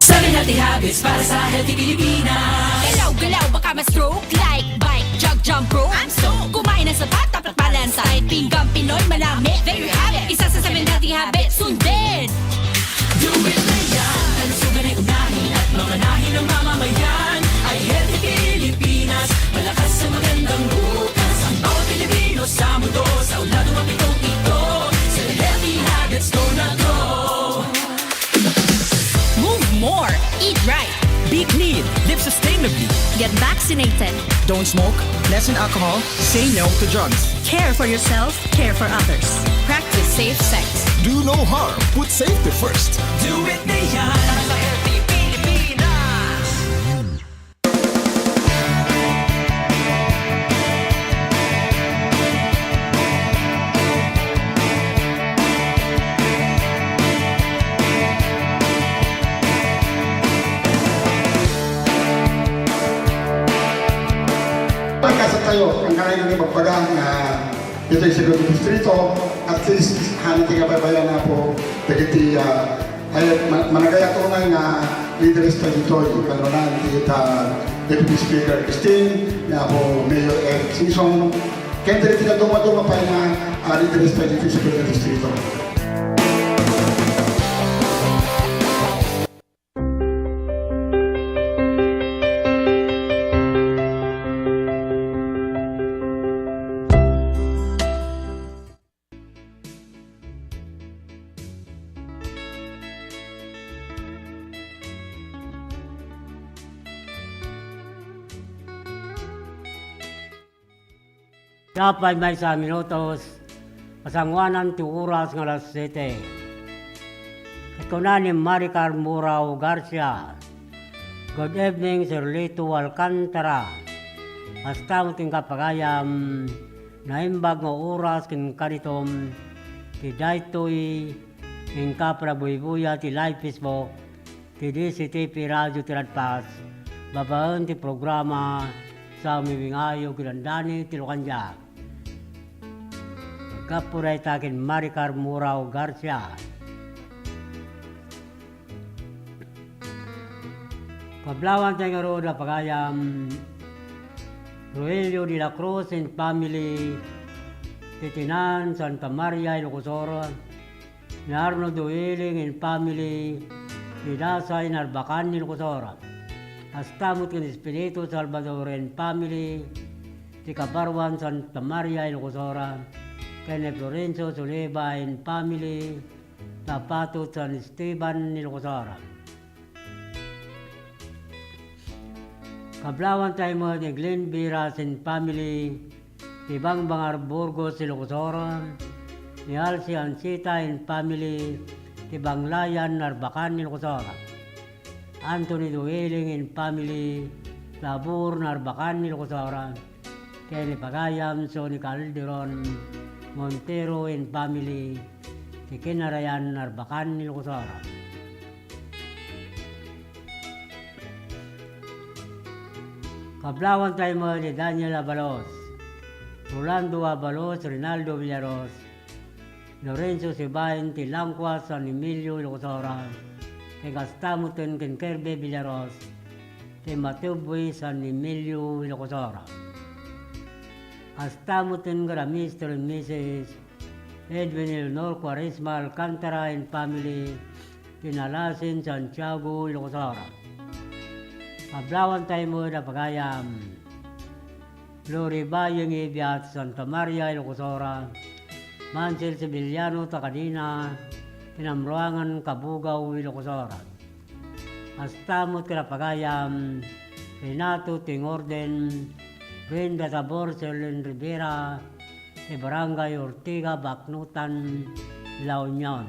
Seven healthy habits para sa healthy Pilipinas. Galaw-galaw, baka ma-stroke. Like, bike, jog, jump rope. I'm stoked. Kumain ng sapat, dapat balansed. Kahit pinggang Pinoy, malami, there you have it. Isa sa seven healthy habits, sundin. Do it na yan. Kalusugan ay unahin at mamanahin ng mamamayan. Ay healthy Pilipinas, malakas sa magandang bukas. Ang bawat Pilipino sa mundo, sa ulado mapitong ito. Sa healthy habits, go na go. Move more. Eat right. Be clean. Live sustainably. Get vaccinated. Don't smoke. Lessen alcohol. Say no to drugs. Care for yourself. Care for others. Practice safe sex. Do no harm. Put safety first. Do it na yan. Para sa healthy Pilipinas. Pagkasat tayo, ang kailangan nga magpaga nga ditoy sa Segundo Distrito, at least, hana ti kabaybayan na po, dagiti, ah, ay, ma-, managayat unay nga leaders ta ditoy, kanunan ti, ah, Deputy Speaker Christine, ni Apo Mayor Eric Sison, ken dagiti naduma-duma pay nga, ah, leaders ta ditoy sa Segundo Distrito. Apay maysa a minutos, masangoanan ti oras nga alas siete. Ket kuna ni Maricar Murao Garcia, "Good evening, Sir Lito Alcantara. Kasta met kenka pagayam, naimbag nga oras kenka ditom, ti daytoy kenka panagbuybuyat ti live Facebook ti D C T P Radio ti Radpas, babaen ti programa sa Umiwingayo ken Andani ti Lukandia." Gapu dayta ken Maricar Murao Garcia. Kablawan tayo ngarud a pagayam, Rogelio de la Cruz and family, Titinan, Santa Maria, Ilocos Sur, ni Arnold Uwiling and family, ti Dasay, Narbacan, Ilocos Sur. Kasta met ken Espiritu Salvador and family, ti Kabaruan, Santa Maria, Ilocos Sur, ken ni Florencio Soliva and family, Tapatot, San Esteban, Ilocos Sur. Kablawan tayo met ni Glenn Viras and family, ti Bangbangar, Burgos, Ilocos Sur, ni Alci Anchita and family ti Banglayan, Narbacan, Ilocos Oriental. Anthony Dueling and family, Tabor, Narbacan, Ilocos Oriental. Ken ni pagayam Sonny Calderon Montero and family, ti Kinarayan, Narbacan, Ilocos Oriental. Kablawan tayo met ni Daniel Abalos, Rolando Abalos, Rinaldo Villaros, Lorenzo Sibayan ti Langkua, San Emilio, Ilocos Oriental, ken kasta metten ken Kirby Villaros ti Matubui, San Emilio, Ilocos Oriental. Kasta metten kada Mister and Missus Edwin Eleanor Cuaresma Alcantara and family, ti Nalasen, Santiago, Ilocos Oriental. Kablawan tayo met a pagayam. Glory Bayeng Ibiat, Santa Maria, Ilocos Oriental. Mansel Sevillano, Tacadina, Tinamruangan, Cabugao, Ilocos Oriental. Kasta met kada pagayam, Renato Tingorden, Brenda Tabor, Sherlyn Rivera, ti Barangay Ortiga, Baknotan, La Union.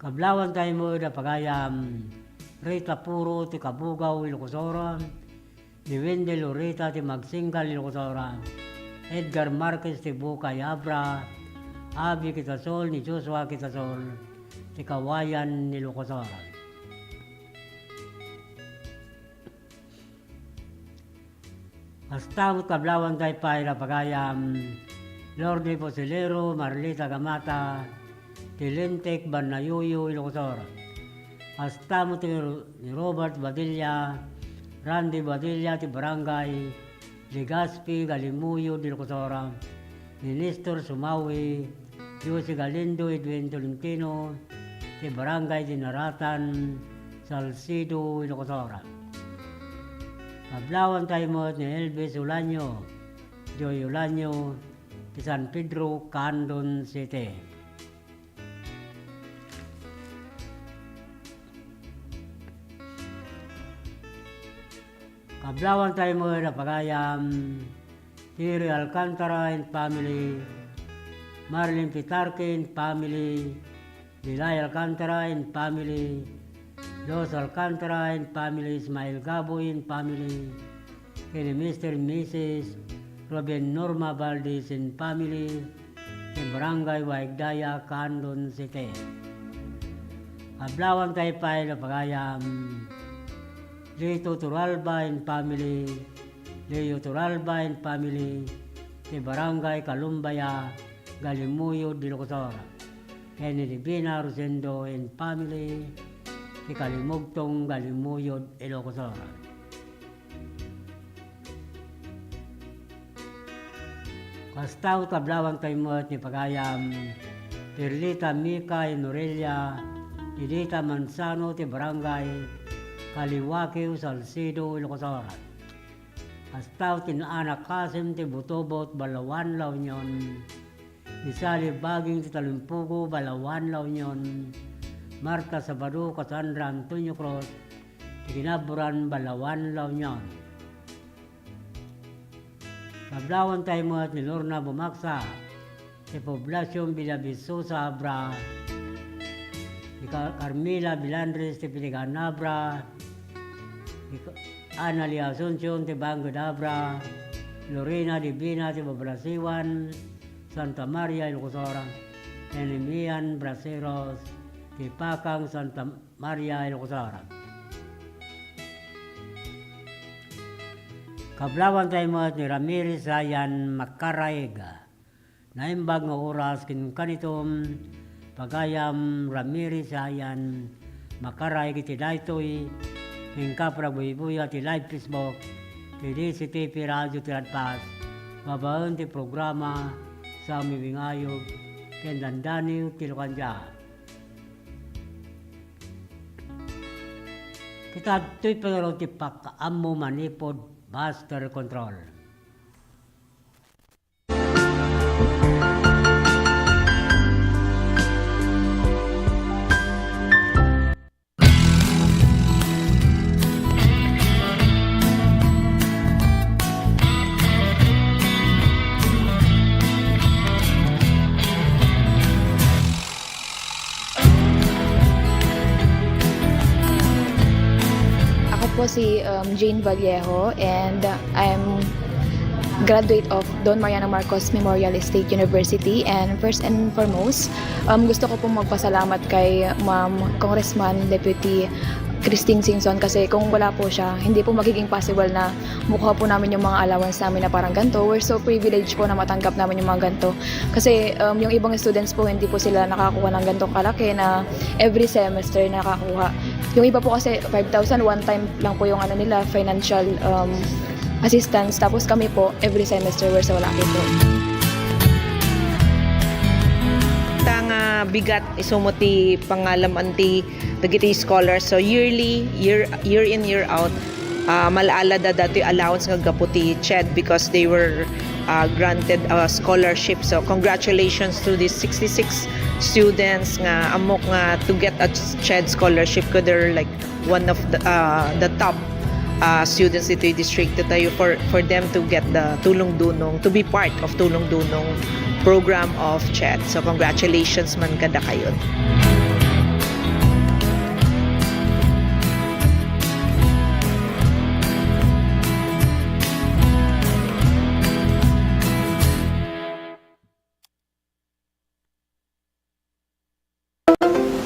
Kablawan tayo met a pagayam, Rita Puro ti Cabugao, Ilocos Oriental, ni Wendell Ureta ti Magsingkal, Ilocos Oriental, Edgar Marquez ti Bukay, Abra, Abby Quitasol, ni Joshua Quitasol ti Cauayan, Ilocos Oriental. Kasta met kablawan tayo pay a pagayam, Lordy Posilero, Marlita Gamata, ti Lintek, Banayuyo, Ilocos Oriental. Kasta met ni Ro-, ni Robert Badilla, Randy Badilla, ti Barangay Legazpi, Galimuyod, Ilocos Oriental, ni Nestor Sumawi, Josie Galindo, Edwin Tolentino, ti Barangay Dinaratan, Salcedo, Ilocos Oriental. Kablawan tayo met ni Elvis Ulanio, Joy Ulanio, ti San Pedro, Candon City. Kablawan tayo met a pagayam, Terry Alcantara and family, Marlene Pitarque and family, Lilay Alcantara and family, Los Alcantara and family, Ismael Gaboy and family, ken ni Mister and Missus Ruben Norma Valdez and family, ti Barangay Waigdaya, Candon City. Kablawan tayo pay a pagayam, Lito Turalba and family, Leo Turalba and family, ti Barangay Kalumbaya, Galimuyod, Ilocos Oriental. Ken ni Divina Rosendo and family, ti Kalimugtong, Galimuyod, Ilocos Oriental. Kasta met kablawan tayo met ni pagayam, Perlita, Mika, and Norelia, Lidita Manzano, ti Barangay Kaliwakew, Salcedo, Ilocos Oriental. Kasta met ni Ana Kasim, ti Butobot, Balaoan, La Union, ni Sally Baging, ti Talumpugo, Balaoan, La Union, Marta Sabado, Cassandra Antonio Cruz, ti Kinaburan, Balaoan, La Union. Kablawan tayo met ni Lorna Bumaksa, ti Poblacion Villavicosa, Abra, ni Car-, Carmela Bilandres, ti Piligan, Abra, ni Ca-, Analia Asuncion, ti Bangud, Abra, Lorena Divina, ti Babalasiwan, Santa Maria, Ilocos Oriental, ken ni Mian Braceros, ti Pakang, Santa Maria, Ilocos Oriental. Kablawan tayo met ni Ramirez Ryan Makaraig. Naimbag nga oras ken kanitom, pagayam Ramirez Ryan Makaraig iti daytoy, ken kapraguybuya ti live Facebook ti D C T P Radio ti Ladpads, babaen ti programa Sami Wingayog ken Dandani ti Lukandia. Kita adtoy pangaron ti pakaammo manipud master control. Si, um, Jane Vallejo, and I'm graduate of Don Mariano Marcos Memorial State University. And first and foremost, um, gusto ko pong magpasalamat kay Ma'am Congressman Deputy Christine Singson, kasi kung wala po siya, hindi po magiging possible na makuha po namin yung mga allowance namin na parang ganito. We're so privileged po na matanggap namin yung mga ganito. Kasi, um, yung ibang students po, hindi po sila nakakuha ng ganitong kalaki na every semester nakakuha. Yung iba po kasi, five thousand, one time lang po yung ano nila, financial, um, assistance. Tapos kami po, every semester, we're so lucky po. Ta nga bigat isumo ti pangalam-an ti dagiti scholars. So yearly, year, year in, year out, ah, mal-ala da datoy allowance nga gapu ti CHED because they were, ah, granted a scholarship. So congratulations to these sixty-six students nga ammok nga to get a CHED scholarship, 'cause they're like one of the, ah, the top, ah, students ditoy distrito tayo for, for them to get the Tulong Dunong, to be part of Tulong Dunong program of CHED. So congratulations man kadakayo.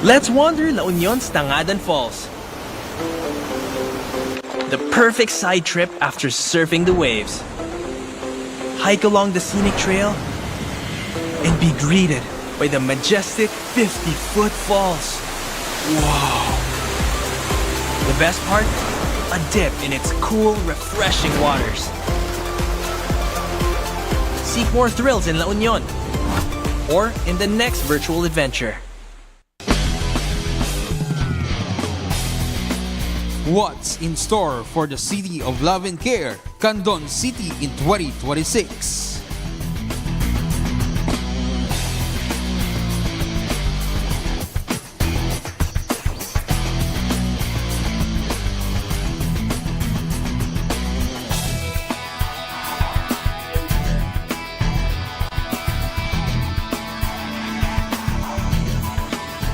Let's wander La Union's Tangadan Falls. The perfect side trip after surfing the waves. Hike along the scenic trail and be greeted by the majestic fifty-foot falls. Wow! The best part? A dip in its cool, refreshing waters. Seek more thrills in La Union or in the next virtual adventure. What's in store for the City of Love and Care, Candon City in twenty twenty-six?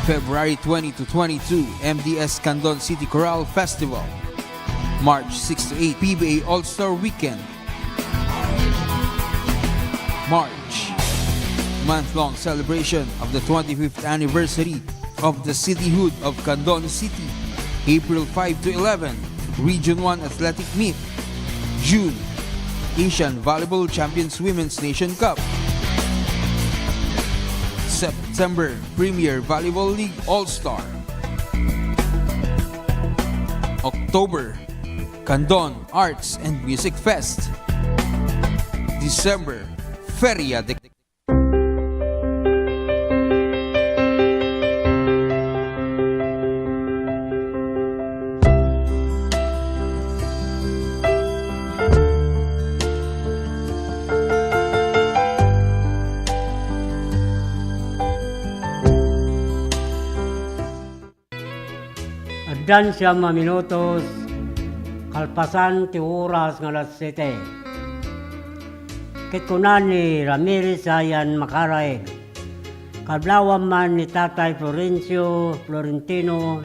February twenty to twenty-two, M D S Candon City Chorale Festival. March six to eight, P B A All-Star Weekend. March, month-long celebration of the twenty-fifth anniversary of the cityhood of Candon City. April five to eleven, Region one Athletic Meet. June, Asian Volleyball Champions Women's Nation Cup. September, Premier Volleyball League All-Star. October, Candon Arts and Music Fest. December, Feria de Addan siam a minutos, kalpasan ti oras nga alas siete. Ket kuna ni Ramirez Sayan Makaraig, kablawam man ni Tatay Florencio Florentino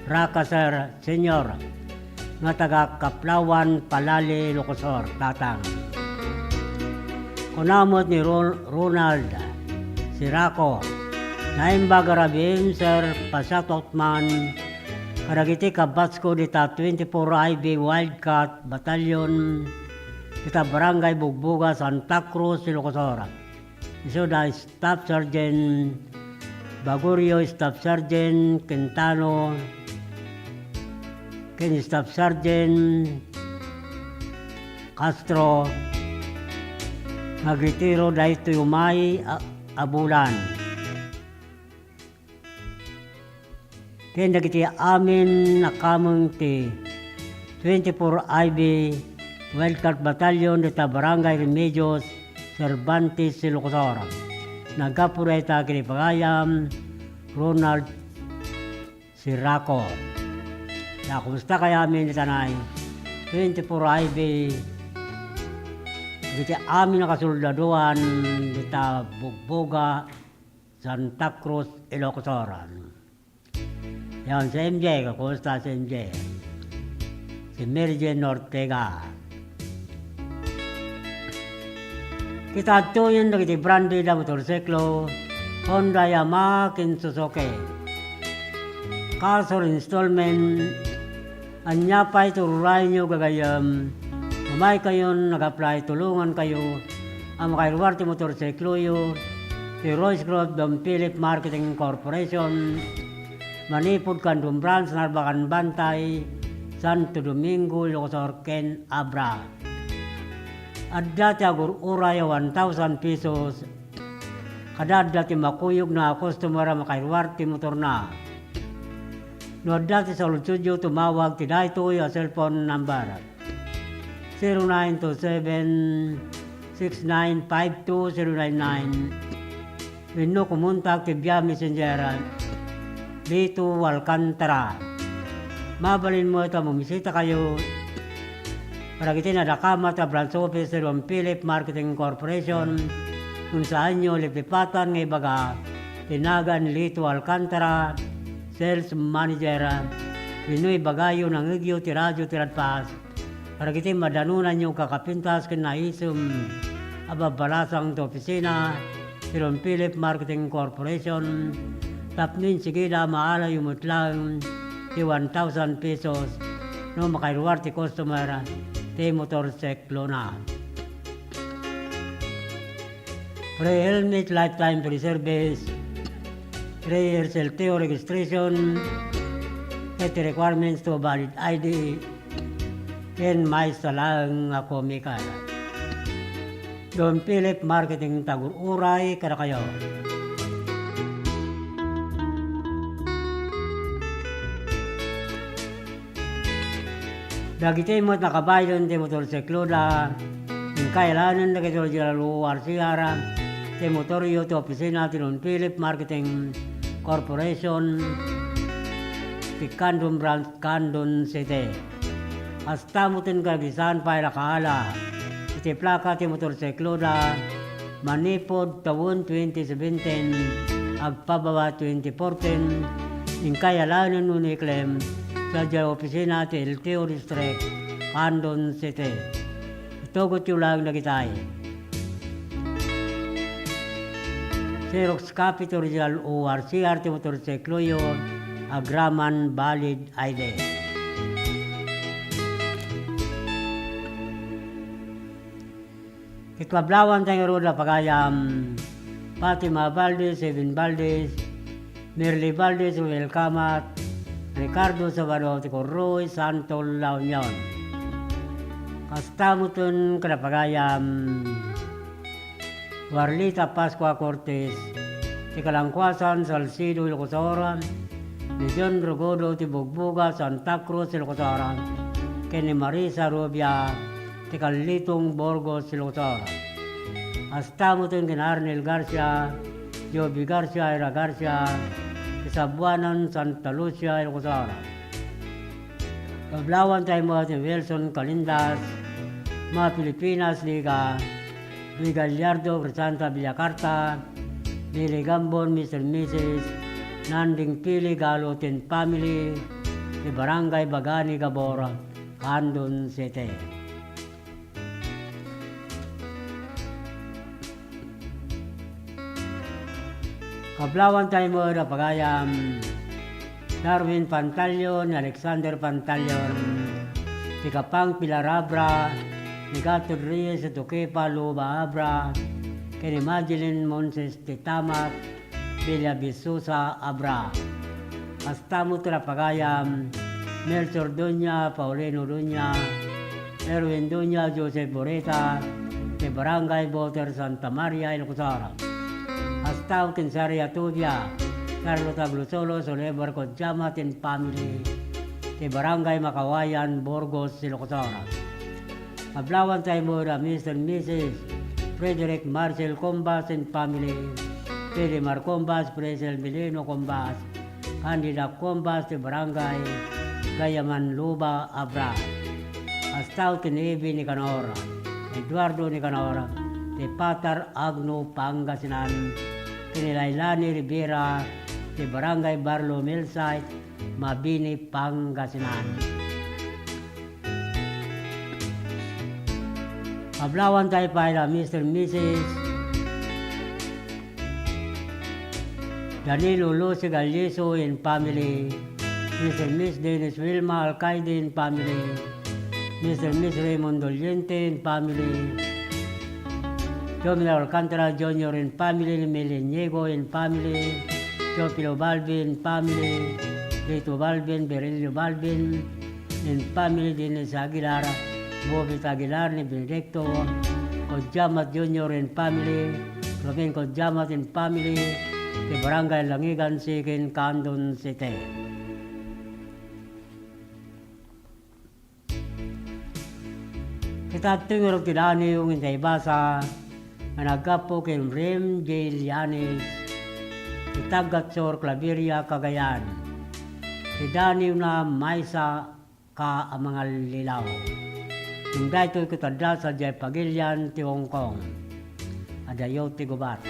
Racaser Senior, nga taga Kaplawan, Palali, Ilocos Sur, Tatang. Kuna met ni Ron-, Ronald Siraco, naimbag a rabiim, sir, pa-shoutout man kadagiti kabbasko dita twenty-four I B Wildcat Battalion, dita Barangay Bugboga, Santa Cruz, Ilocos Sur. Isu da Staff Sergeant Bagurio, Staff Sergeant Quintano, ken Staff Sergeant Castro, nga agretiro daytoy umay a, a bulan. Ken dagiti amin a kameng ti twenty-four I B Wildcat Battalion dita Barangay Remedios, Cervantes, Ilocos Sur. Naggapu dayta ken ni pagayam Ronald Siraco. Ya, kumusta kay amin dita nay twenty-four I B? Dagiti amin a kasoldaduan dita Bugboga, Santa Cruz, Ilocos Sur. Yan, si M J, kumusta si M J? ti Mary Jane Ortega. Kita adtoyen dagiti branded a motorsiklo, Honda, Yamaha, ken Suzuki. Cash or installment, ania pay ti ururayenyo gagayyem, umaykayon nag-apply, tulongankayo a makairuar ti motorsikloyo ti Royce Group Don Philip Marketing Corporation, manipud Candon Branch, Narbacan Bantay, Santo Domingo, Ilocos Sur, ken Abra. Adda ti agur-uray a one thousand pesos, kada adda ti makuyogna a customer a makairuar ti motorna. No adda ti saludsodyo, tumawag ti daytoy a cellphone number, zero nine two seven, six nine five two zero nine nine. Wenno kumontak ti via Messenger, Lito Alcantara. Mabalin met a mumisitakayo kadagiti nadakamat a branch office ti Don Philip Marketing Corporation, ngem saanyo liplipatan nga ibaga ti nagan Lito Alcantara, sales manager, wenno ibagayo nangngegyo ti radio ti Radfast kadagiti madanonanyo kakapintas ken naisem a babbalasang ti opisina ti Don Philip Marketing Corporation tapno insigida a maalayo met laeng ti one thousand pesos no makairuar ti customer ti motorsiklona. Free helmet, lifetime free service, free L T O registration, ket requirements to valid I D, ken maysa laeng a komikan. Don Philip Marketing, tagur-uray kadakayo. Dagiti met nakabaylen ti motorsikloda, inkay alaenen dagiti original O R C R ti motoryo ti opisina ti Don Philip Marketing Corporation ti Candon Branch, Candon City. Kasta met kadagiti saan pay a nakaala iti plaka ti motorsikloda, manipud tawen twenty seventeen agpababa twenty fourteen, inkay alaenen wenno iklem sadiay opisina ti L T O District, Candon City. Itugotyo laeng dagitay. Xerox copy ti original O R C R ti motorsikloyo, agraman valid I D. Ket kablawanta ngarud a pagayam, Fatima Valdez, Evan Valdez, Merly Valdez, Ruel Camat, Ricardo Sabado ti Corroy, Santo, La Union. Kasta metten kada pagayam, Warlita Pascua Cortez, ti Kalangkuasan, Salcedo, Ilocos Sur, ni John Rogodo ti Bugbuga, Santa Cruz, Ilocos Sur, ken ni Marisa Rubia ti Kalitong, Burgos, Ilocos Sur. Kasta metten ken Arnel Garcia, Joby Garcia, Ira Garcia, ti Sabuanan, Santa Lucia, Ilocos Sur. Kablawanta met ni Wilson Calindas, mga Pilipinas Liga, Luis Gallardo, Crisanta Villacarta, Billy Gambon, Mister Missus Nanding Pili Galo, ten family, ti Barangay Bagani Gabor, Candon City. Kablawanta met a pagayam, Darwin Pantalion, Alexander Pantalion, ti Kapang Pilar Abra, ni Gatod Reyes, Tukipa Luba Abra, ken ni Madeline Monses ti Tamat, Villa Visosa Abra. Kasta met ti pagayam, Melchor Dunya, Paulino Dunya, Erwin Dunya, Joseph Boreta, ti Barangay Boter, Santa Maria, Ilocos Sur. Kasta ken Saria Tubia, Carlo Taglosolo, Oliver Codiama, ten family, ti Barangay Makawayan, Burgos, Ilocos Sur. Kablawanta met a Mister and Missus Frederick Marcel Combas and family, Felimar Combas, Fresel Mileno Combas, Candida Combas, ti Barangay Gayaman Luba, Abra. Kasta ken Evi Nicanor, Eduardo Nicanor, ti Patar Agno, Pangasinan, ken ni Lailani Rivera, ti Barangay Barlo Millsite, Mabini, Pangasinan. Ablawan tayo pay da Mister Missus Danilo Lucy Galliso and family, Mister Miss Dennis Wilma Alcaide and family, Mister Miss Raymond Doliente and family, Jomar Alcantara Junior and family, Mel Inigo and family, Teofilo Balbin family, Lito Balbin, Berelio Balbin, in family, Dennis Aguilar, Bobet Aguilar ni Benedicto, Codiamat Junior in family, Ruben Codiamat in family, ti Barangay Langigan, Siquijor, Candon City. Ita daytoy ngarud ti daniw nga intay ibasa nga naggapu ken Rem J. Llanes, ti taga-Sur Claveria, Cagayan. Ti daniwna, maysa ka a mangallilaw. Ngem daytoy ket adda sadiay pagilian ti Hong Kong. Adayo ti gubat.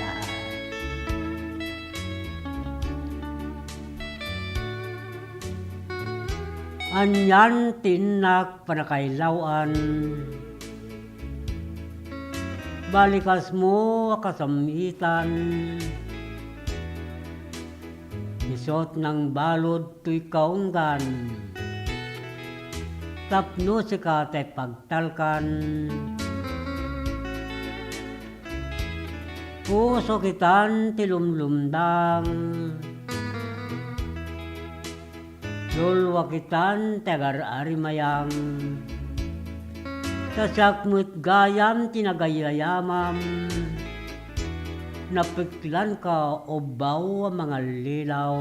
Anian ti innak pannakailaw-an. Balikasmo a kasam-itan. Isut' nangbalud toy kaunggan. Tapno sika ti pagtalkan. Puso kitan ti lumlumdang. Lulwa kitan ti agar-arimayam. Ta siak met gayam ti nagayayamam. Napiklanka, ubbaw a mangallilaw.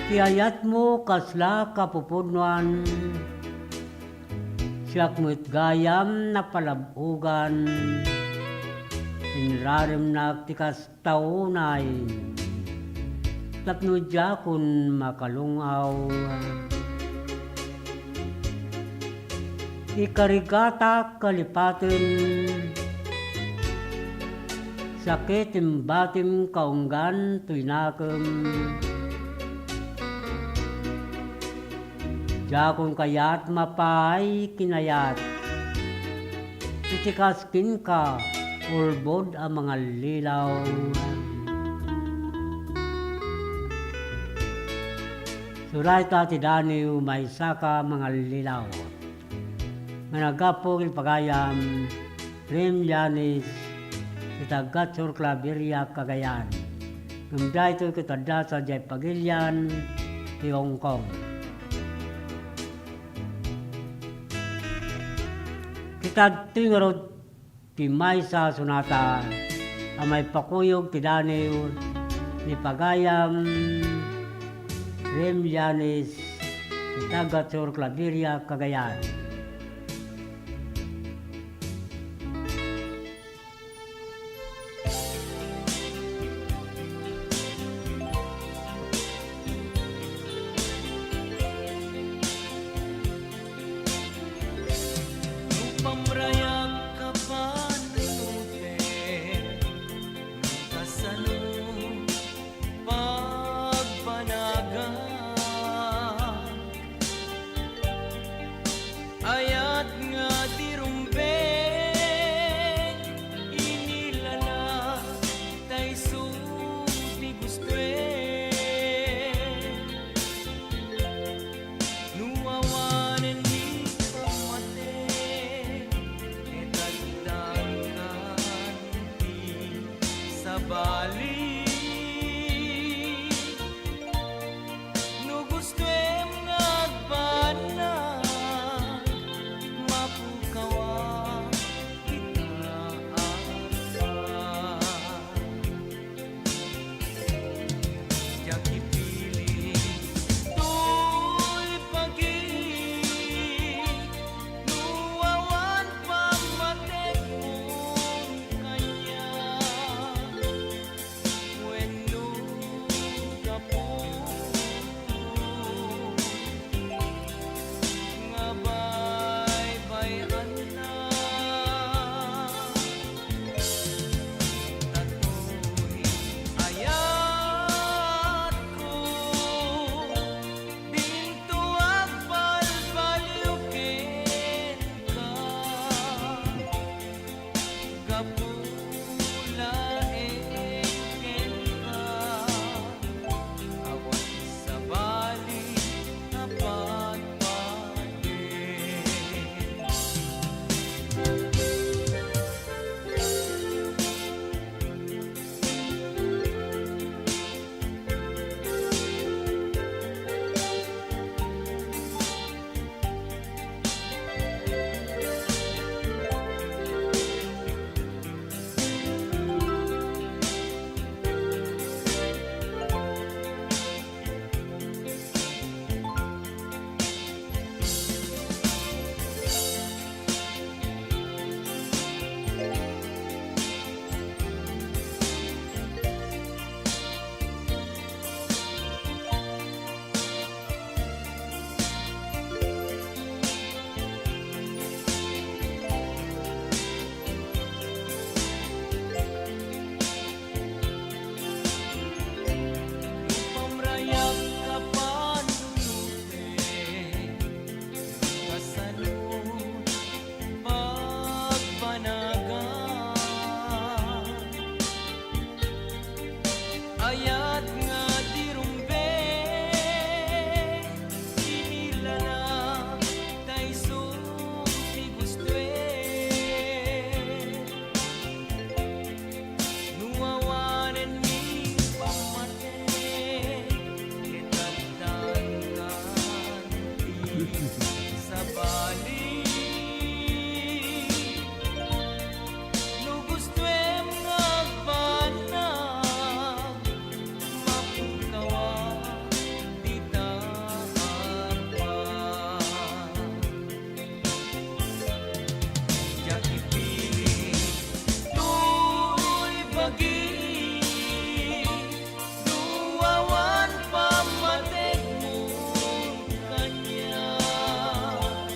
Ti ayatmo kasla kapupudnoan. Siak met gayam napalab-ogan. Inraremnak ti kasta unay tapno diakon makalung-aw. Ikarigatak kalipaten, sakit ti batim kaunggan toy nakem. Diakon kayat mapaay kinayat. Iti kas kenka, ulbod a mangallilaw. Surayta ti daniw, maysaka mangallilaw. Nga naggapu ken pagayam, Rem Llanes, ti taga-Sur Claveria, Cagayan. Ngem daytoy ket adda sadiay pagilian ti Hong Kong. Ket adtoy ngarud ti maysa a sonata a maipakuyog ti daniw ni pagayam Rem Llanes, ti taga-Sur Claveria, Cagayan. No pamrayak ka panekuten, no kasano pagpanagan. Sabali, no gustoem nga agbanag, mapungkawak dita arpa. Diak ipili toy bagi, no awan pammategmo kaniak,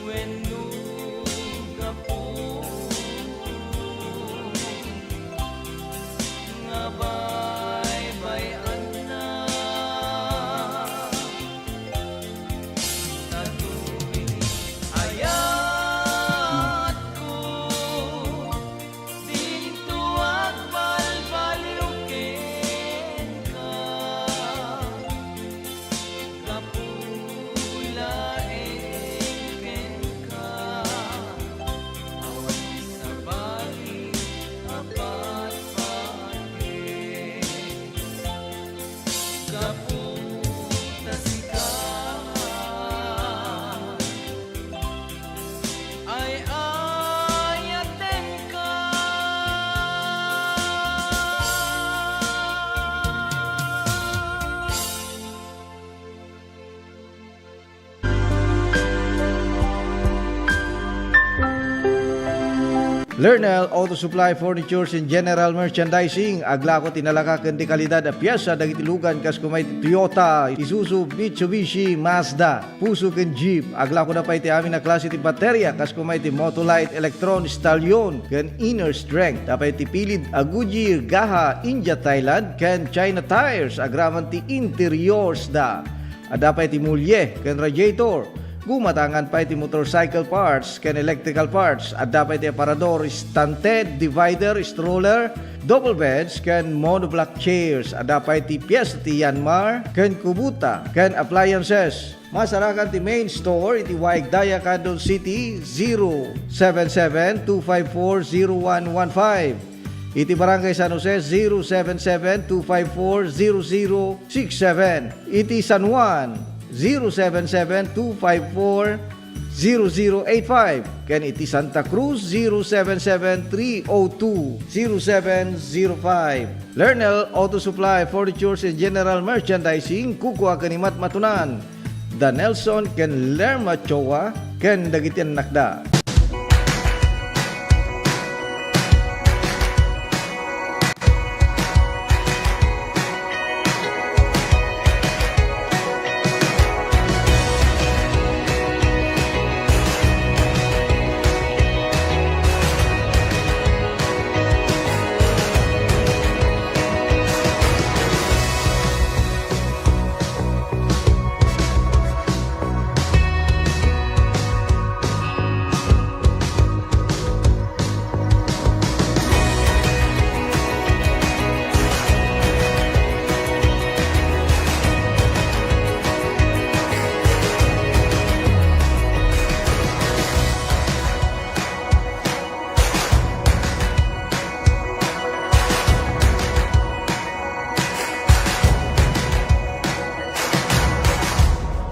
wenno gapu nga baybay-anna. Datoy ayatko, dinto agbalbaliw kenka. Gapu laeng kenka, awan sabali a patpatgen. Gapu ta sika ay ayatenka. Lernel Auto Supply Furnitures and General Merchandising, aglako ti nalaka ken ti kalidad a piesa dagiti lugan kas koma iti Toyota, Isuzu, Mitsubishi, Mazda, Fuso ken Jeep. Aglako da pay ti amin a klase ti bateria kas koma iti Motolite, Electron, Stallion, ken Inner Strength. Adda pay ti pilid a Goodyear, Gaha, India, Thailand, ken China tires agraman ti interiors da. Adda pay ti mulie ken radiator. Gumatangan pay ti motorcycle parts ken electrical parts. Adda pay ti aparador, stand head, divider, stroller, double beds, ken monoblock chairs. Adda pay ti piesta ti Yanmar ken Kubota ken appliances. Masarakan ti main store iti Waigdaya, Candon City, zero seven seven two five four zero one one five. Iti Barangay San Jose, zero seven seven two five four zero zero six seven. Iti San Juan, zero seven seven two five four zero zero eight five. Ken iti Santa Cruz, zero seven seven three oh two zero seven zero five. Lernel Auto Supply, Furnitures and General Merchandising, kukua ken ni Matmatunan. Da Nelson ken Lerma Choa ken dagiti annakda.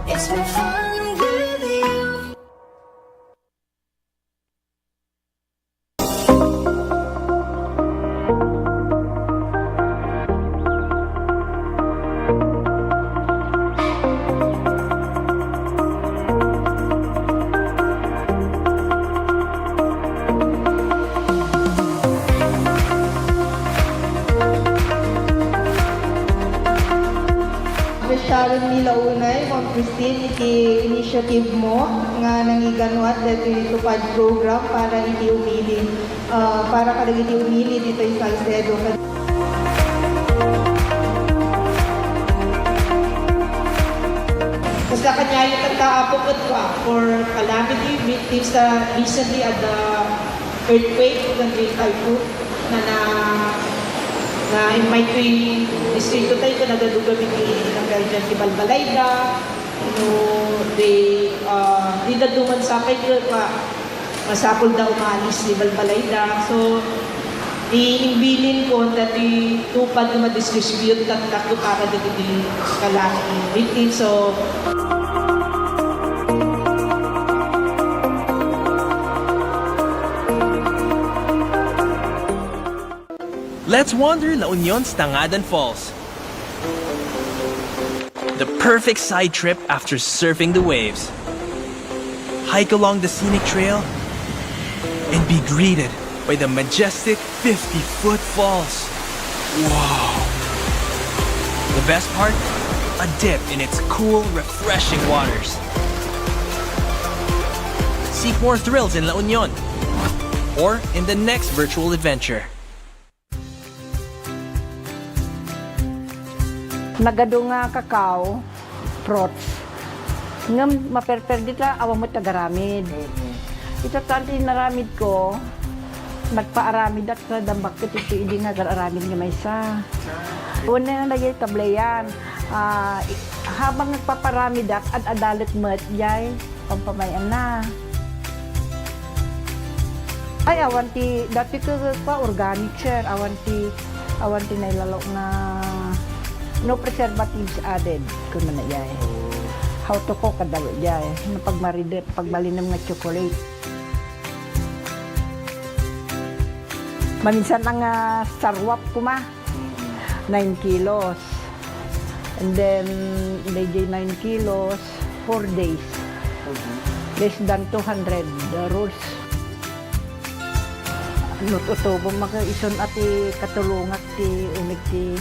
It's been fun with you. Sharon Mila Unay, Ma'am Christine, iti initiative mo nga nangiganuat daytoy Tupad program para iti umili, ah, para kadagiti umili ditoy Salcedo. Kasla kaniayo tatta, Apo, ket, ah, for calamity victims ta recently adda earthquake ken great typhoon na, na, na immay toy distrito tayo ken nagalugam iti nagkaigan ti balbalayda, no, di, ah, di dadduma sapay ket pa, masapul da umalis ti balbalayda. So, ti imbilin ko, dati Tupad nga madistribute tatta para dagiti calamity victims. So, Let's wander La Union's Tangadan Falls. The perfect side trip after surfing the waves. Hike along the scenic trail and be greeted by the majestic fifty-foot falls. Wow! The best part? A dip in its cool, refreshing waters. Seek more thrills in La Union or in the next virtual adventure. Nagadu nga kakao, fruits. Ngem maperper dita, awan met agaramid. Ita tan ti inaramid ko, nagpaaramidak sa dambak ket iti idi nga agaramid nga maysa. Una nga dagiti tableyan, ah, i-, habang nagpaparamidak, ad-adalet met, jay. Pampamay-anna. Ay, awan ti, dati ket pa organic, sir. Awan ti, awan ti nailalo nga no preservatives added, kunana jay. How to cook, kada jay. No pagmaridem, pagbalinem nga chocolate. Maminsan nga sarwap kuma, nine kilos. And then, dayjay nine kilos, four days. Less than two hundred, the rules. No tutubo, maka isun a ti katulongak ti unig ti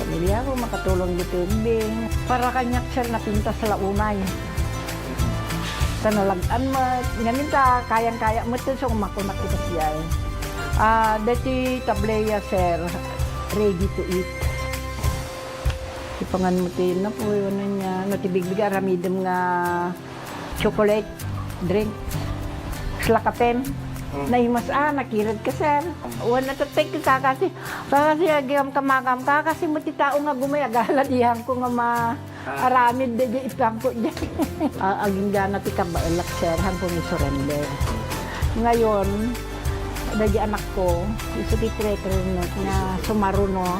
pamilya ko, makatulong ditoy ubbing. Para kaniak, sir, napintas la unay. Ta nalag-an met, ngamin ta kayang-kaya met, so makunak iti siya. Ah, deti tableya, sir, ready to eat. Ipangan mo ti napoy, wano niya, no ti bigbig aramidem nga chocolate drink. Kasla kapem. Mm. Naimas, ah, nakirad ka, sir. Wano, tatay ka, kakasi, kakasi, agiyam kamakam, kakasi mo ti tao nga gumay, agala diyan ko nga ma-, Ah. Aramid di, di ipangko di. Ah, agingga na ti kabaelak, sir, han ko ni surrender. Ngayon, dagiti anak ko, isu ti traitor no, nga sumaruno.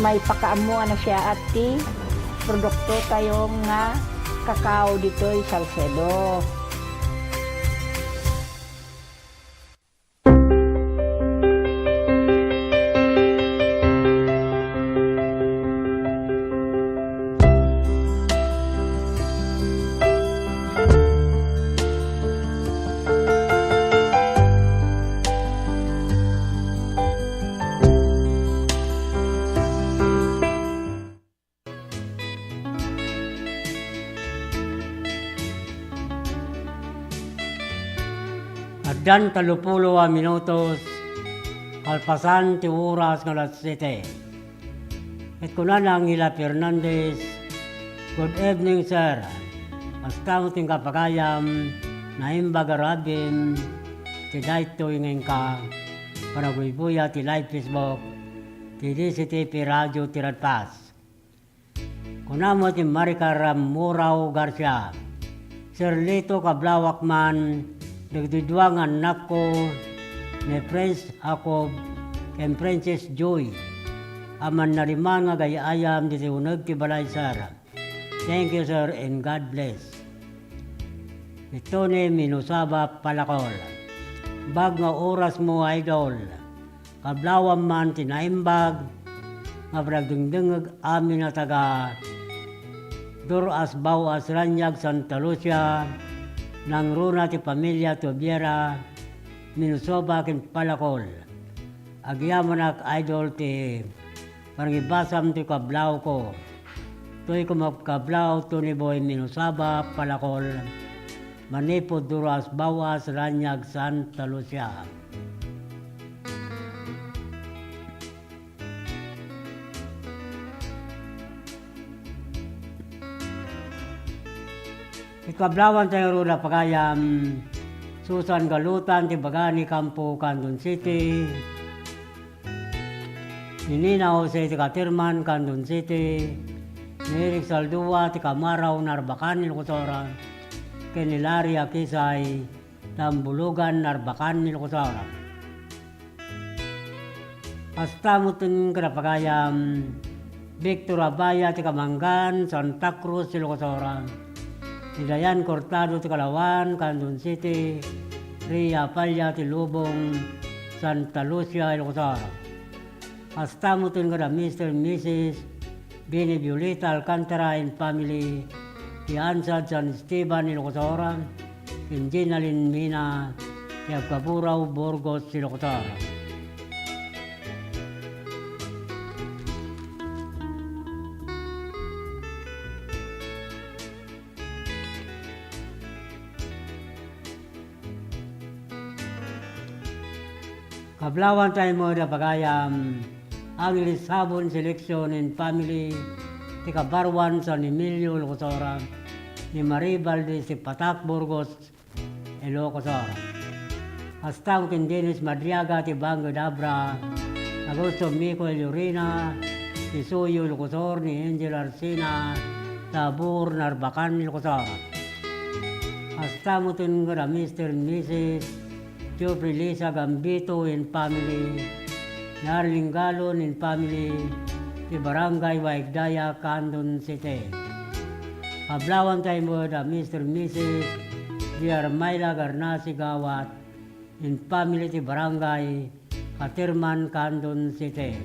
May pakaammo a nasiaat ti produkto tayo nga kakao ditoy Salcedo. Addan tallopulo a minutos kalpasan ti oras nga alas siete. Ket kunana Angela Fernandez, "Good evening, sir. Kasta met ti kapagayam, naimbag a rabii ti daytoy nga inka panaguybuya ti live Facebook ti D Z T P Radio ti Radpas." Kuna met ni Maricar Murao Garcia, "Sir Lito, kablawak man dagiti dua nga annakko, ni Prince Jacob ken Princess Joy, a mannariman nga agay-ayam ditoy uneg ti balay, sir. Thank you, sir, and God bless." Ni Tony Minusaba Palacol, "Bag nga oras mo, idol. Kablawam man ti naimbag nga panagdengdengngeg amin a taga Duras Bauas Raniag, Santa Lucia, nangruna ti pamilia Tubiera, Minusaba ken Palacol. Agyamanak, idol, ti panangibasam ti kablawko. Toy kumagkablaw, Tony Boy Minusaba Palacol, manipud Duras Bauas Raniag, Santa Lucia." Ikablawanta ngarud a pagayam, Susan Galutan ti baga ni Campo, Candon City. Ni Nina Jose ti Caterman, Candon City. Ni Eric Saldua ti Camarao, Narbacan, Ilocos Sur. Ken ni Larry Akisay, Tambulugan, Narbacan, Ilocos Sur. Kasta met ti kinapagayam, Victor Abaya ti Kamangan, Santa Cruz, Ilocos Sur. Ni Dayan Cortado ti Kalawan, Candon City. Ria Palla ti Lubong, Santa Lucia, Ilocos Sur. Kasta met ken kada Mister and Missus Bini Violeta Alcantara and family, ti Ansad San Esteban, Ilocos Sur, ken Gina Lynn Mina, ti Agkaburao, Burgos, Ilocos Sur. Kablawan tayo met a pagayam, Angeles Sabon Selection and family, ti Kabaruan San Emilio, Ilocos Sur, ni Marie Valdez ti Patak, Burgos, Ilocos Sur. Kasta met ken Dennis Madriaga ti Banged Abra, Augusto Mico Llorina ti Suyo, Ilocos Sur, ni Angel Arsina, Tabor, Narbacan, Ilocos Sur. Kasta met ken kada Mister and Missus Geoffrey Lisa Gambito and family, ni Arlene Galon and family, ti Barangay Waigdaya, Candon City. Kablawan tayo met a Mister and Missus Di Armayla Garnasi Gawat and family, ti Barangay Caterman, Candon City.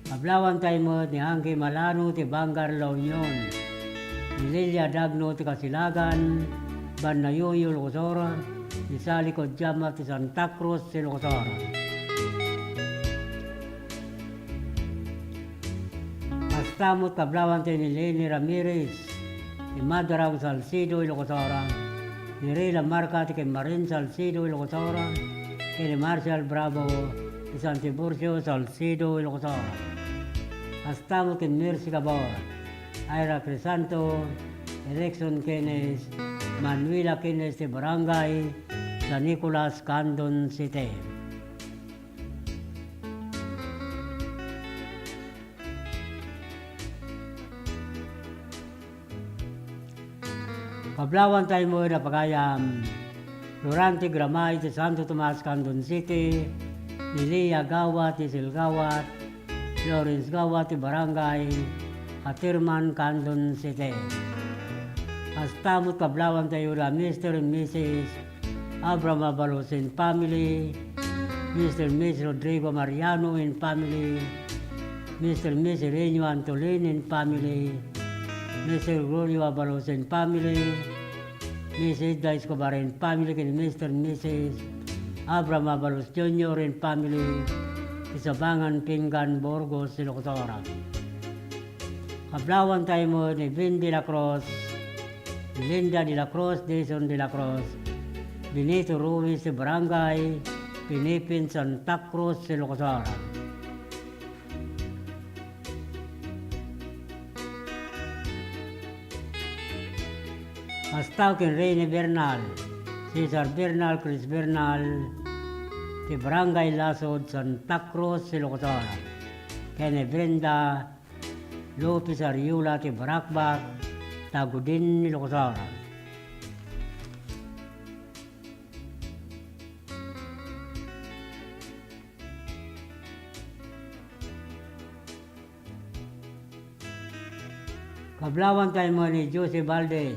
Kablawan tayo met ni Angki Malano ti Bangar La Union, ni Lilia Dagno ti Kasilagan, Banna Yuyo, Ilocos Sur, ni Sally Codiama ti Santa Cruz, Ilocos Sur. Kasta met kablawan tayo ni Leni Ramirez, ti Madrang, Salcedo, Ilocos Sur, ni Rila Marca ti Kemmarin, Salcedo, Ilocos Sur, ken ni Marshall Bravo ti San Tiburcio, Salcedo, Ilocos Sur. Kasta met ken Mercy Cabor, Ira Crisanto, Erickson Kenneth, Manuela Kenneth ti Barangay San Nicolas, Candon City. Kablawan tayo met a pagayam, Florante Gramay ti Santo Tomas, Candon City, ni Lia Gawat, Isel Gawat, Lawrence Gawat ti Barangay Caterman, Candon City. Kasta met kablawan tayo da Mister and Missus Abraham Abalos and family, Mister and Miss Rodrigo Mariano and family, Mister and Miss Irenio Antolin and family, Mister Gregorio Abalos and family, Miss Edna Escobar and family, ken Mister and Missus Abraham Abalos Junior and family, ti Sabangan, Pinggan, Burgos, Ilocos Sur. Kablawan tayo met ni Ben de la Cruz, Linda de la Cruz, Jason de la Cruz, Benito Ruiz ti Barangay Pinipin, Santa Cruz, Ilocos Sur. Kasta ken Rene Bernal, Cesar Bernal, Chris Bernal, ti Barangay Lasod, Santa Cruz, Ilocos Sur. Ken ni Brenda Lopez Ariola ti Baracbac, Tagudin, Ilocos Sur. Kablawan tayo met ni Jose Valdez,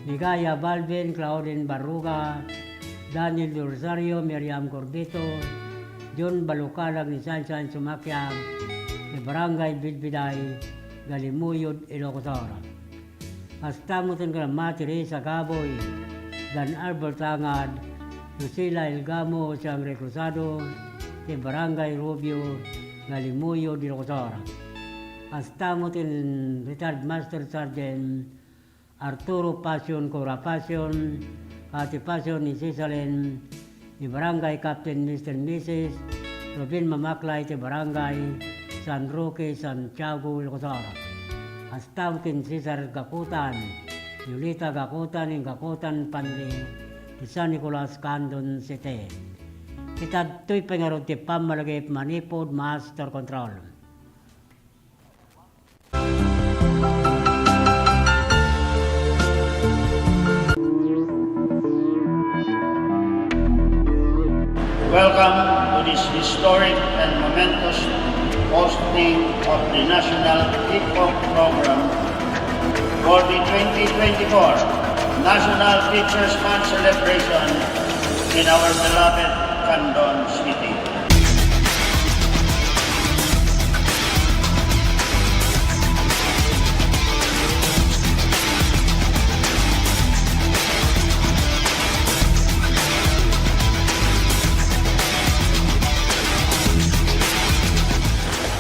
ni Gaya Balvin, Claudine Barruga, Daniel Del Rosario, Miriam Corbito, John Balukalag ni Sansan Sumakiag, ni Barangay Bidbiday, Galimuyod, Ilocos Sur. Kasta met ken Mama Teresa Gaboy, Dan Albert Angad, Lucila Elgamo, Sangre Cruzado, ti Barangay Rubio, Galimuyod, Ilocos Sur. Kasta met ken Retired Master Sergeant Arturo Pasion, Cora Pasion, Kati Pasion, ni Cisalin, ni Barangay Captain Mister and Missus Robin Mamaklay ti Barangay San Roque, Santiago, Ilocos Sur. Kasta met ken Cesar Gakutan, Yolita Gakutan, ken Gakutan family ti San Nicolas, Candon City. Ita ditoy pangarud ti pammalagip manipud master control. Welcome to this historic and momentous hosting of the National Hip Hop Program for the twenty twenty-four National Teachers Month Celebration In our beloved Candon City.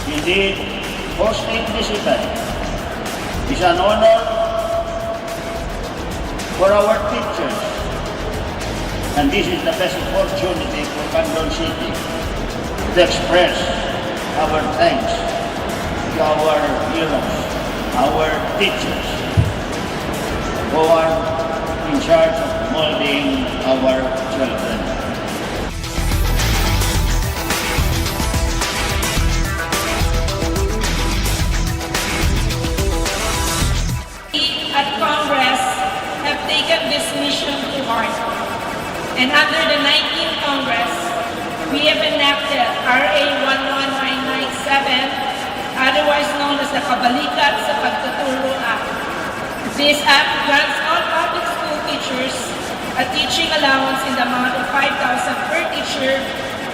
Indeed, hosting this event is an honor for our teachers. And this is the best opportunity for Candon City to express our thanks to our heroes, our teachers, who are in charge of molding our children. We at Congress have taken this mission to heart. And under the nineteenth Congress, we have enacted R A one one nine nine seven, otherwise known as the Kabalikat sa Pagtuturo Act. This act grants all public school teachers a teaching allowance in the amount of five thousand per teacher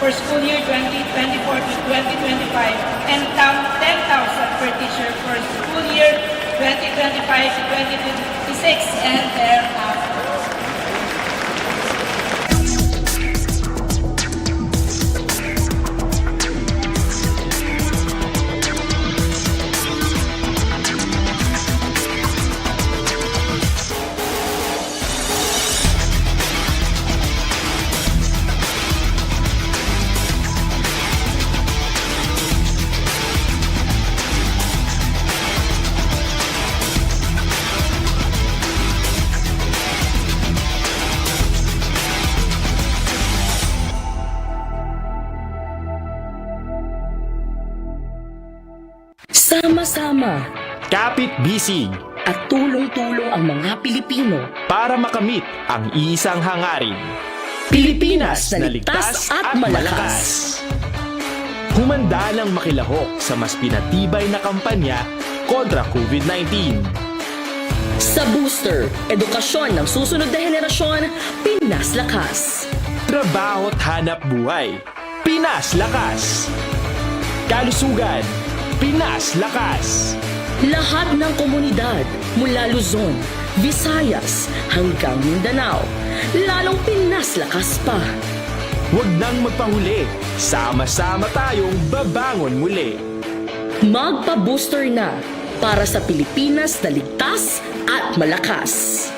for school year twenty twenty-four to twenty twenty-five and tam-, ten thousand per teacher for school year twenty twenty-five to twenty twenty-six and thereafter. Sama-sama. Kapit-bisig. At tulong-tulong ang mga Pilipino. Para makamit ang isang hangarin. Pilipinas na ligtas at malakas. Humanda ng makilahok sa mas pinatibay na kampanya kontra COVID nineteen. Sa Booster, edukasyon ng susunod na henerasyon, Pinas Lakas. Trabaho't hanap buhay, Pinas Lakas. Kalusugan, Pinas Lakas. Lahat ng komunidad mula Luzon, Visayas hanggang Mindanao, lalong Pinas Lakas pa. Huwag nang magpahuli. Sama-sama tayong babangon muli. Magpa-booster na para sa Pilipinas na ligtas at malakas.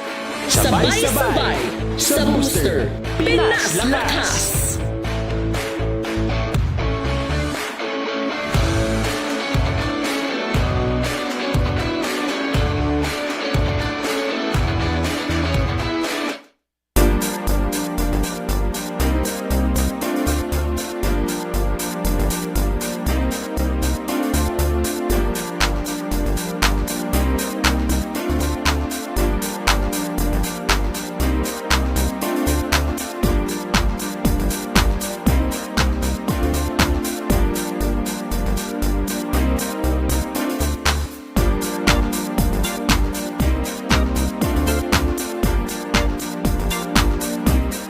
Sabay-sabay sa Booster, Pinas Lakas!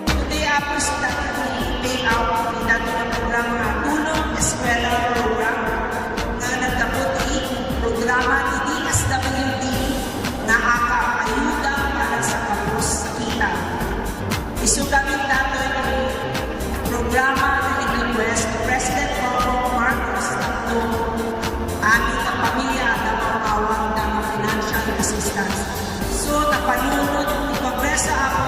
Today, Apo, sila ti layout ti daytoy nga programa nga Tulong Eskwela Program nga naggapu ti programa ti D S W D nga AKAP, Ayuda para sa Kapos Kita. Isu gamin daytoy ti programa nga in-request ni President Bongbong Marcos tapno amin nga pamilya adda mapaawanda nga financial assistance. So, napanunot ti Kongreso, Apo,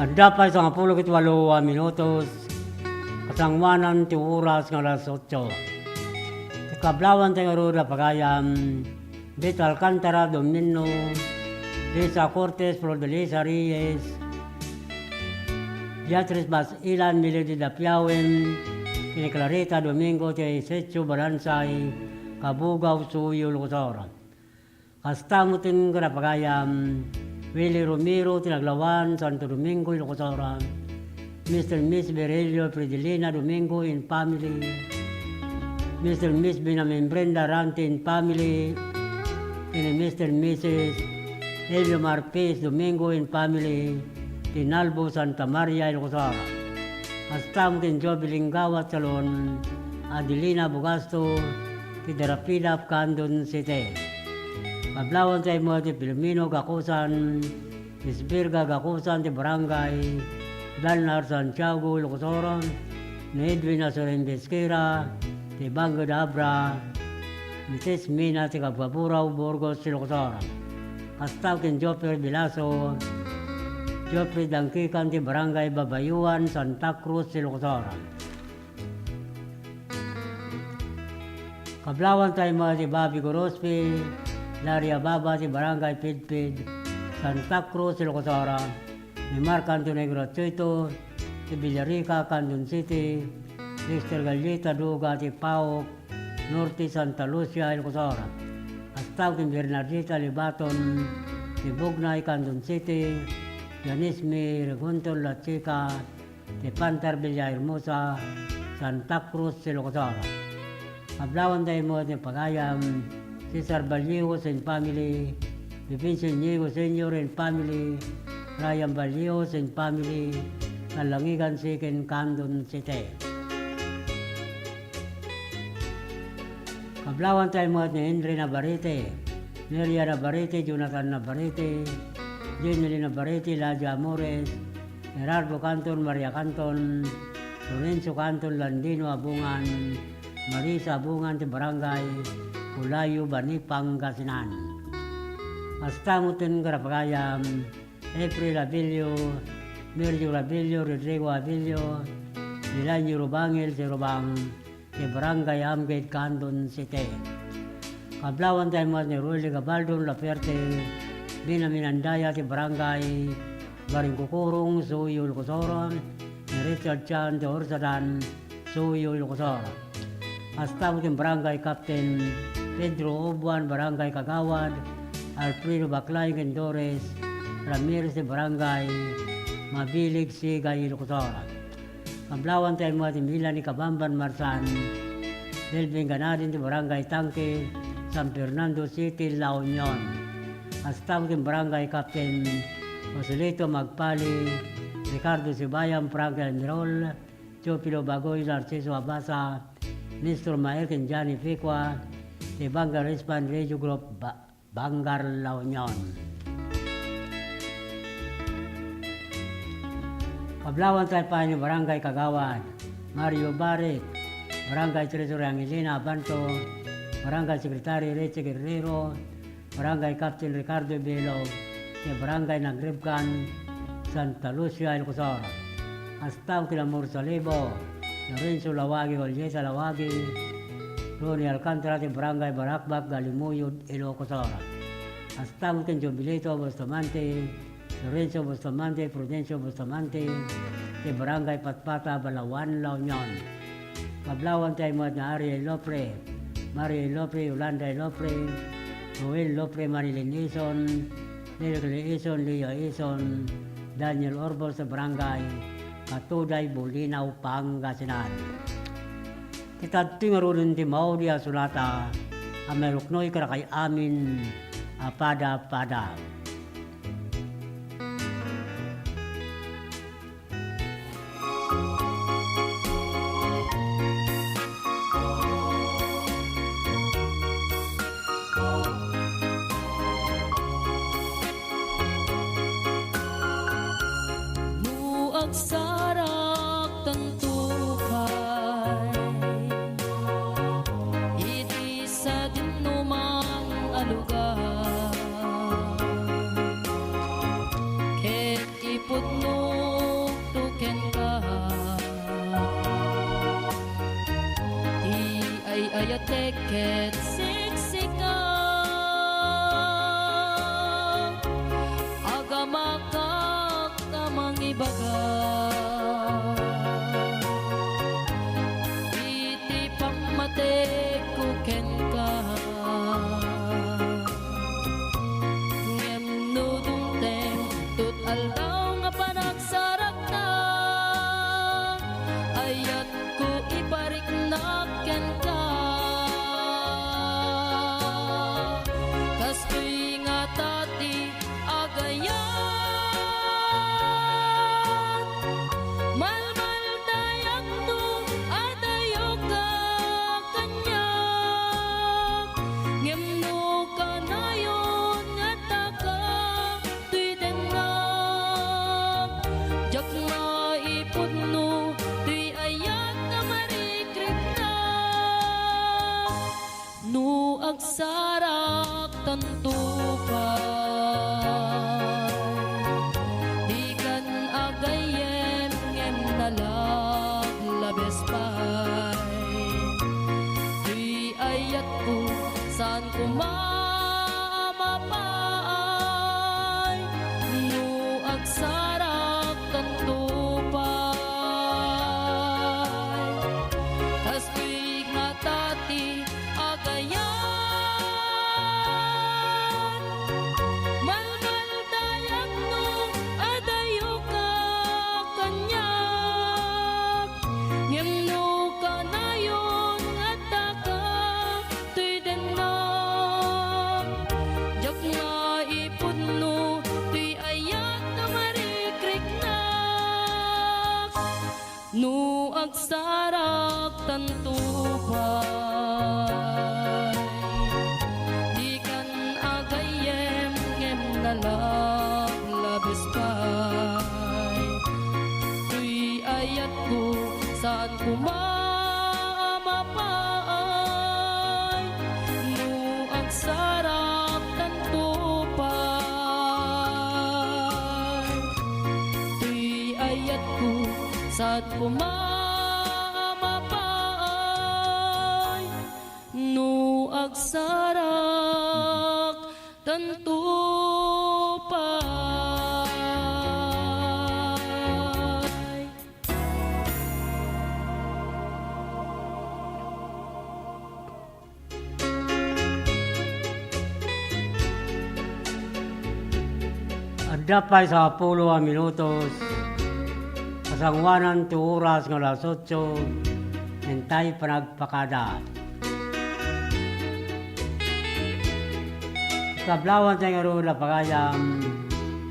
Adda pay sangapulo ket walo a minutos, kasangoanan ti oras nga alas otso. Ti kablaawan ti ngarud a pagayam, Vito Alcantara, Domino, Lisa Cortez, Flor de Lisa Reyes, Beatriz Basilan, Melody Dapiawen, ken Clarita Domingo, ti Setio Balansay, Cabugao, Suyo, Luzon. Kasta met ken kada pagayam, Willie Romero ti naglawan, Santo Domingo, Ilocos Sur. Mister Miss Virgilio Fridelina Domingo and family. Mister Miss Benjamin Brenda Rante and family. Ken Mister Missus Elio Marpes Domingo and family. Ti Nalbo, Santa Maria, Ilocos Sur. Kasta met ken Joby Linggawa Salon, Adelina Bugasto, ti Darapida of Candon City. Kablawan tayo met ni Filomeno Gakusan, Isbirga Gakusan ti Barangay Dalnar, Santiago, Ilocos Sur, ni Edwin Asorin Besquera ti Bangked Abra, ni Tes Mina ti Kabkaburaw, Burgos, Ilocos Sur. Kasta ken Joffer Bilaso, Joffer Dangkikan ti Barangay Babayuan, Santa Cruz, Ilocos Sur. Kablawan tayo met ni Bobby Gorospe, Daria Baba ti Barangay Pidpid, Santa Cruz, Ilocos Sur, ni Mark Antonio Gratuito ti Villarica, Candon City, Dexter Galleta Duga ti Paok, Norte, Santa Lucia, Ilocos Sur. Kasta ken Bernardita Libaton ti Bugnay, Candon City, Janisme Regunton Lachica, ti Pantar Villahermosa, Santa Cruz, Ilocos Sur. Kablawan tayo met ni pagayam, Cesar Vallejos and family, Vivencio Inigo Senior and family, Ryan Vallejos and family, Kalangigan Second, Candon City. Kablawan tayo met ni Henry Navarrete, Neria Navarrete, Jonathan Navarrete, Jenny Navarrete, Ladia Amores, Gerardo Canton, Maria Canton, Lorenzo Canton, Landino Abungan, Marisa Abungan ti Barangay Pulayo, Bani, Pangasinan. Kasta met ken kada pagayam, April Abilio, Mirjo Abilio, Rodrigo Abilio, Dilanio Rubangil, Sirubang, ti Barangay Amgid, Candon City. Kablawan tayo met ni Rolly Gabaldon Lafuerte, Benjamin Andaya ti Barangay Baringkukurong, Suyo, Ilocos Sur, ni Richard Chan ti Horsadan, Suyo, Ilocos Sur. Kasta met ken Barangay Captain Pedro Obuan, Barangay Kagawad Alfredo Baclain ken Doris Ramirez ti Barangay Mabilig, Sigay, Ilocos Sur. Kablawan tayo met ni Melanie Kabamban Marsan, Delvin Ganadin ti Barangay Tangke, San Fernando City, La Union. Kasta met ken Barangay Captain Joselito Magpali, Ricardo Sibayan, Frank Almirol, Teofilo Bagoy, Narciso Abasa, Nestor Mael ken Johnny Ficua, ti Bangar Ispan Radio Group, Ba-, Bangar, La Union. Kablawan tayo pay ni Barangay Kagawad Mario Barik, Barangay Treasurer Angelina Abanto, Barangay Secretary Richie Guerrero, Barangay Captain Ricardo Belog, ti Barangay Nagribkan, Santa Lucia, Ilocos Sur. Kasta met ken Amor Salibo, Lorenzo Lawagi, Julieta Lawagi, Ronnie Alcantara ti Barangay Barakbak, Galimuyod, Ilocos Sur. Kasta met ken Jubilito Bustamante, Lorenzo Bustamante, Prudencio Bustamante, ti Barangay Patpata, Balaoan, La Union. Kablawan tayo met ni Ariel Lopre, Mario Lopre, Yolanda Lopre, Roel Lopre, Marilyn Ison, Derek Lee Ison, Leo Ison, Daniel Orbos, Barangay Katuday, Bulinaw, Pangasinan. Ti tadtoy ngaruden ti maudi a sulata a mairuknoy kadakay amin a pada-pada. No agsarak tanto pay iti sadinoman a lugar, ket ipudnokto kenka ti ay-ayatek ket siksika. Agamakak a mangibaga iti pammatekko kenka. Sarak tanto pay, dikan agayyem ngem nalablabes pay. Toy ayatko, saan koma a mapaay, no agsarak tanto pay. Kastoy ngata ti agayat. Malmaldayak no adayoka kaniak, ngem no kanayon nga addaka toy dennak, diak nga ipudno toy ayat a marikriknak. No agsarak tanto pay, dikan agayyem ngem nalablabes pay. Toy ayatko, saan koma a mapaay, no agsarak tanto pay. Toy ayatko, saan koma a mapaay, no agsarak tanto pay. Adda pay sangapulo a minutos, kasangoanan ti oras nga alas otso, intay panagpakada. Kablawantay ngarud a pagayam,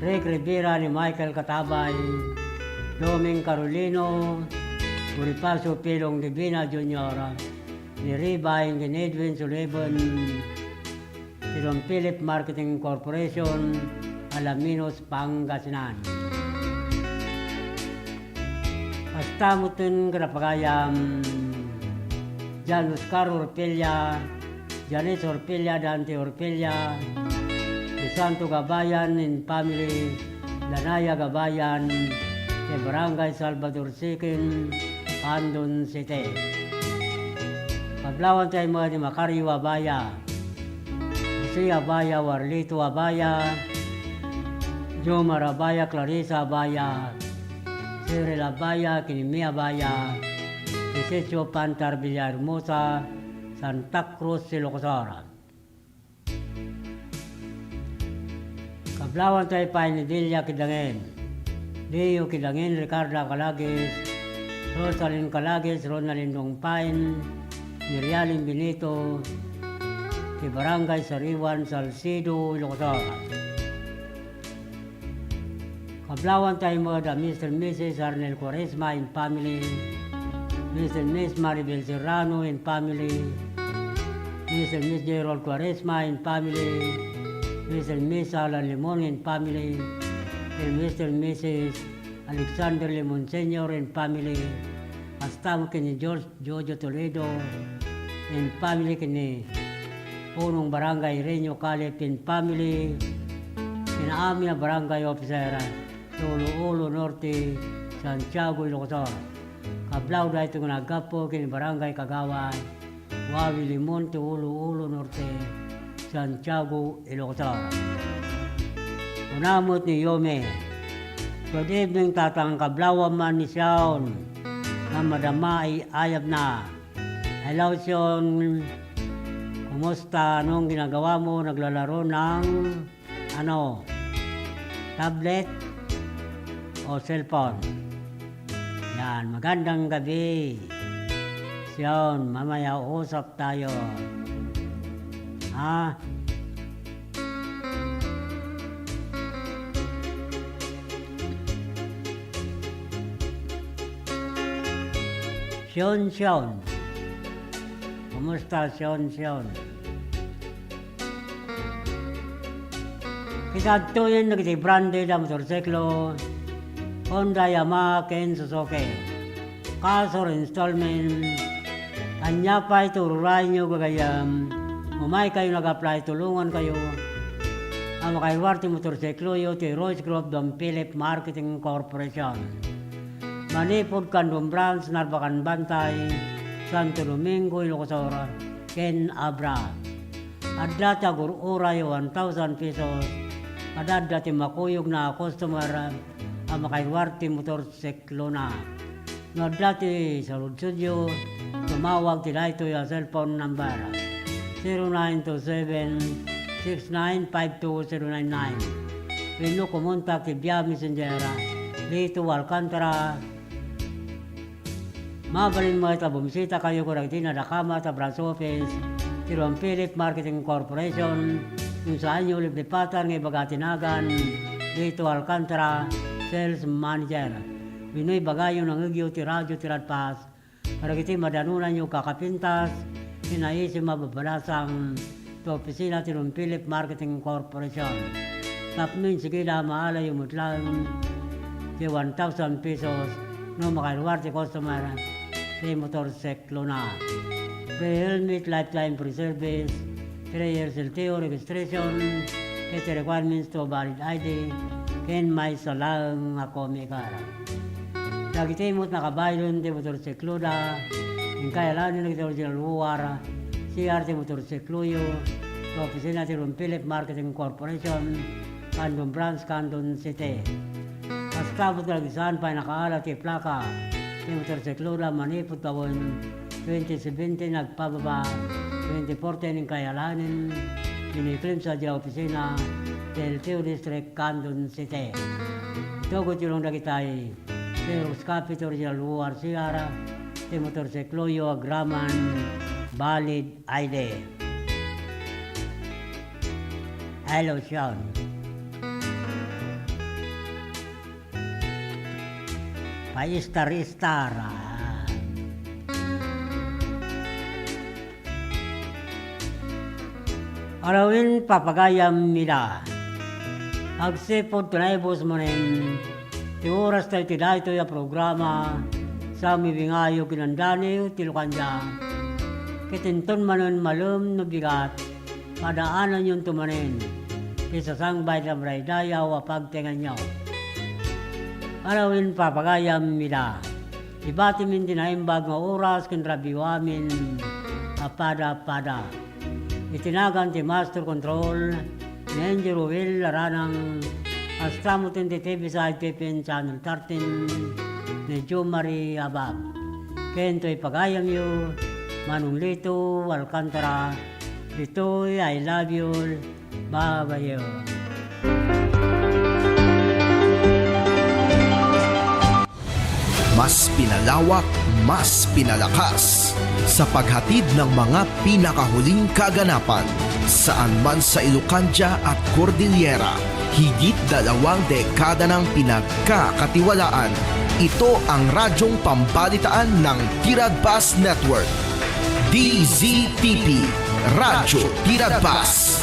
Rick Rivera ni Michael Katabay, Doming Carolino, Bonifacio Pilong Divina Junior, ni Ribay ken Edwin Sullivan, ti Don Philip Marketing Corporation, Alaminos, Pangasinan. Kasta metten ken a pagayam, Jan Oscar Orpella, Janice Orpella, Dante Orpella, ni Santo Gabayan and family, Danaya Gabayan, ti Barangay Salvador Second, Andon City. Kablawantay met ni Macario Abaya, Jose Abaya, Warlito Abaya, Jomar Abaya, Clarissa Abaya, Cyril Abaya, Kinimi Abaya, Dionisio Pantar Villahermosa, Santa Cruz, Ilocos Sur. Kablawantay pay ni Delia Kidangen, Leo Kidangen, Ricarda Calagis, Rosalyn Calagis, Ronaldin Dongpain, Mirialin Benito, ti Barangay Sariwan, Salcedo, Ilocos Sur. Kablawantay met a Mister and Missus Arnel Cuaresma and family, Mister and Miss Maribel Serrano and family, Mister and Miss Gerald Cuaresma and family, Mister and Miss Alan Limon and family, and Mister and Missus Alexander Limon Senior and family, kasta met ken ni George Jojo Toledo and family, ken ni Punong Barangay Renyo Calip and family, ken amin a barangay officer ti Ulu-Ulu Norte, Santiago, Ilocos Sur. Kablaw daytoy nga naggapu ken ni Barangay Kagawad Wawi Limon ti Ulu-Ulu Norte, Santiago, Ilocos Sur. Kuna met ni Yome, "Good evening, Tatang. Kablawam man ni Sion nga madama ay ayabna." Hello, Sion. Kumusta? Anong ginagawa mo? Naglalaro ng ano? Tablet o cellphone? Yan, magandang gabi. Sion, mamaya usap tayo. Ha? Sion, Sion. Kumusta, Sion, Sion? Kita adtoyen dagiti branded a motorsiklo, Honda, Yamaha, ken Suzuki. Cash or installment, ania pay ti ururayenyo gagayyem, Umay kayo nag-apply, tulongan kayo a makairuar ti motorsikloyo ti Royce Group Don Philip Marketing Corporation. Manipud Candon Branch, Narbacan Bantay, Santo Domingo, Ilocos Sur, ken Abra. Adda ti agur-uray a one thousand pesos, kada adda ti makuyogna a customer a makairuar ti motorsiklona. No adda ti saludsodyo, tumawag ti daytoy a cellphone number, zero nine two seven, six nine five two zero nine nine. Wenno kumontak ti via Messenger, Lito Alcantara. Mabalin met a bumisita kayo kadagiti nadakamat a branch office ti Don Philip Marketing Corporation, no saanyo liplipatan nga ibaga ti nagan, Lito Alcantara, Sales Manager. Wenno ibagayo nangngegyo ti radio ti Radpas kadagiti madanonanyo kakapintas ken naisim a babalasang ti opisina ti Don Philip Marketing Corporation. Tapno insigida, maalayo met laeng ti one thousand pesos no makairuar ti customer ti motorsiklona. Free helmet, lifetime free service, three years L T O registration, ket ti requirements to valid I D, ken maysa laeng a comic card. Dagiti met nakabaylen ti motorsikloda, inkay alaenen dagiti original O R, C R ti motorsikloyo, ti opisina ti Don Philip Marketing Corporation, Candon Branch, Candon City. Kasta met dagiti saan pay nakaala ti plaka ti motorsikloda manipud tawen twenty seventeen agpababa, twenty fourteen inkay alaenen, iniklim sa diay opisina ti L T O District, Candon City. Itugotyo lang dagitay Xerox copy ti original O R C R ti motorsikloyo agraman valid I D. Hello, Sean. Paistar-istar, ah. Arawin papagayam ida. Agsipud ti naibus manen ti oras tayo ti daytoy a programa, sa mibingayo kinandaniw ti lukandia. Ket inton manen malem no bigat, padaananyonto manen ti sasangbay ti maraydaydayaw a pagtengngaanyo. Arawin papagayam ida. Ibatimin ti naimbag nga oras ken rabiyo amin a pada-pada. Iti nagan ti Master Control, ni Engineer Ruel Laranang, kasta met ti T V side T P N Channel thirteen, ni Jo Marie Abab. Ken toy pagayamyo, Manong Lito Alcantara, ditoy I Love You, Babayo. Mas pinalawak, mas pinalakas sa paghatid ng mga pinakahuling kaganapan. Saan man sa Ilocandia at Cordillera, higit dalawang dekada nang pinagkakatiwalaan. Ito ang radyong pambalitaan ng Tiradpas Network. D Z T P, Radyo Tiradpas.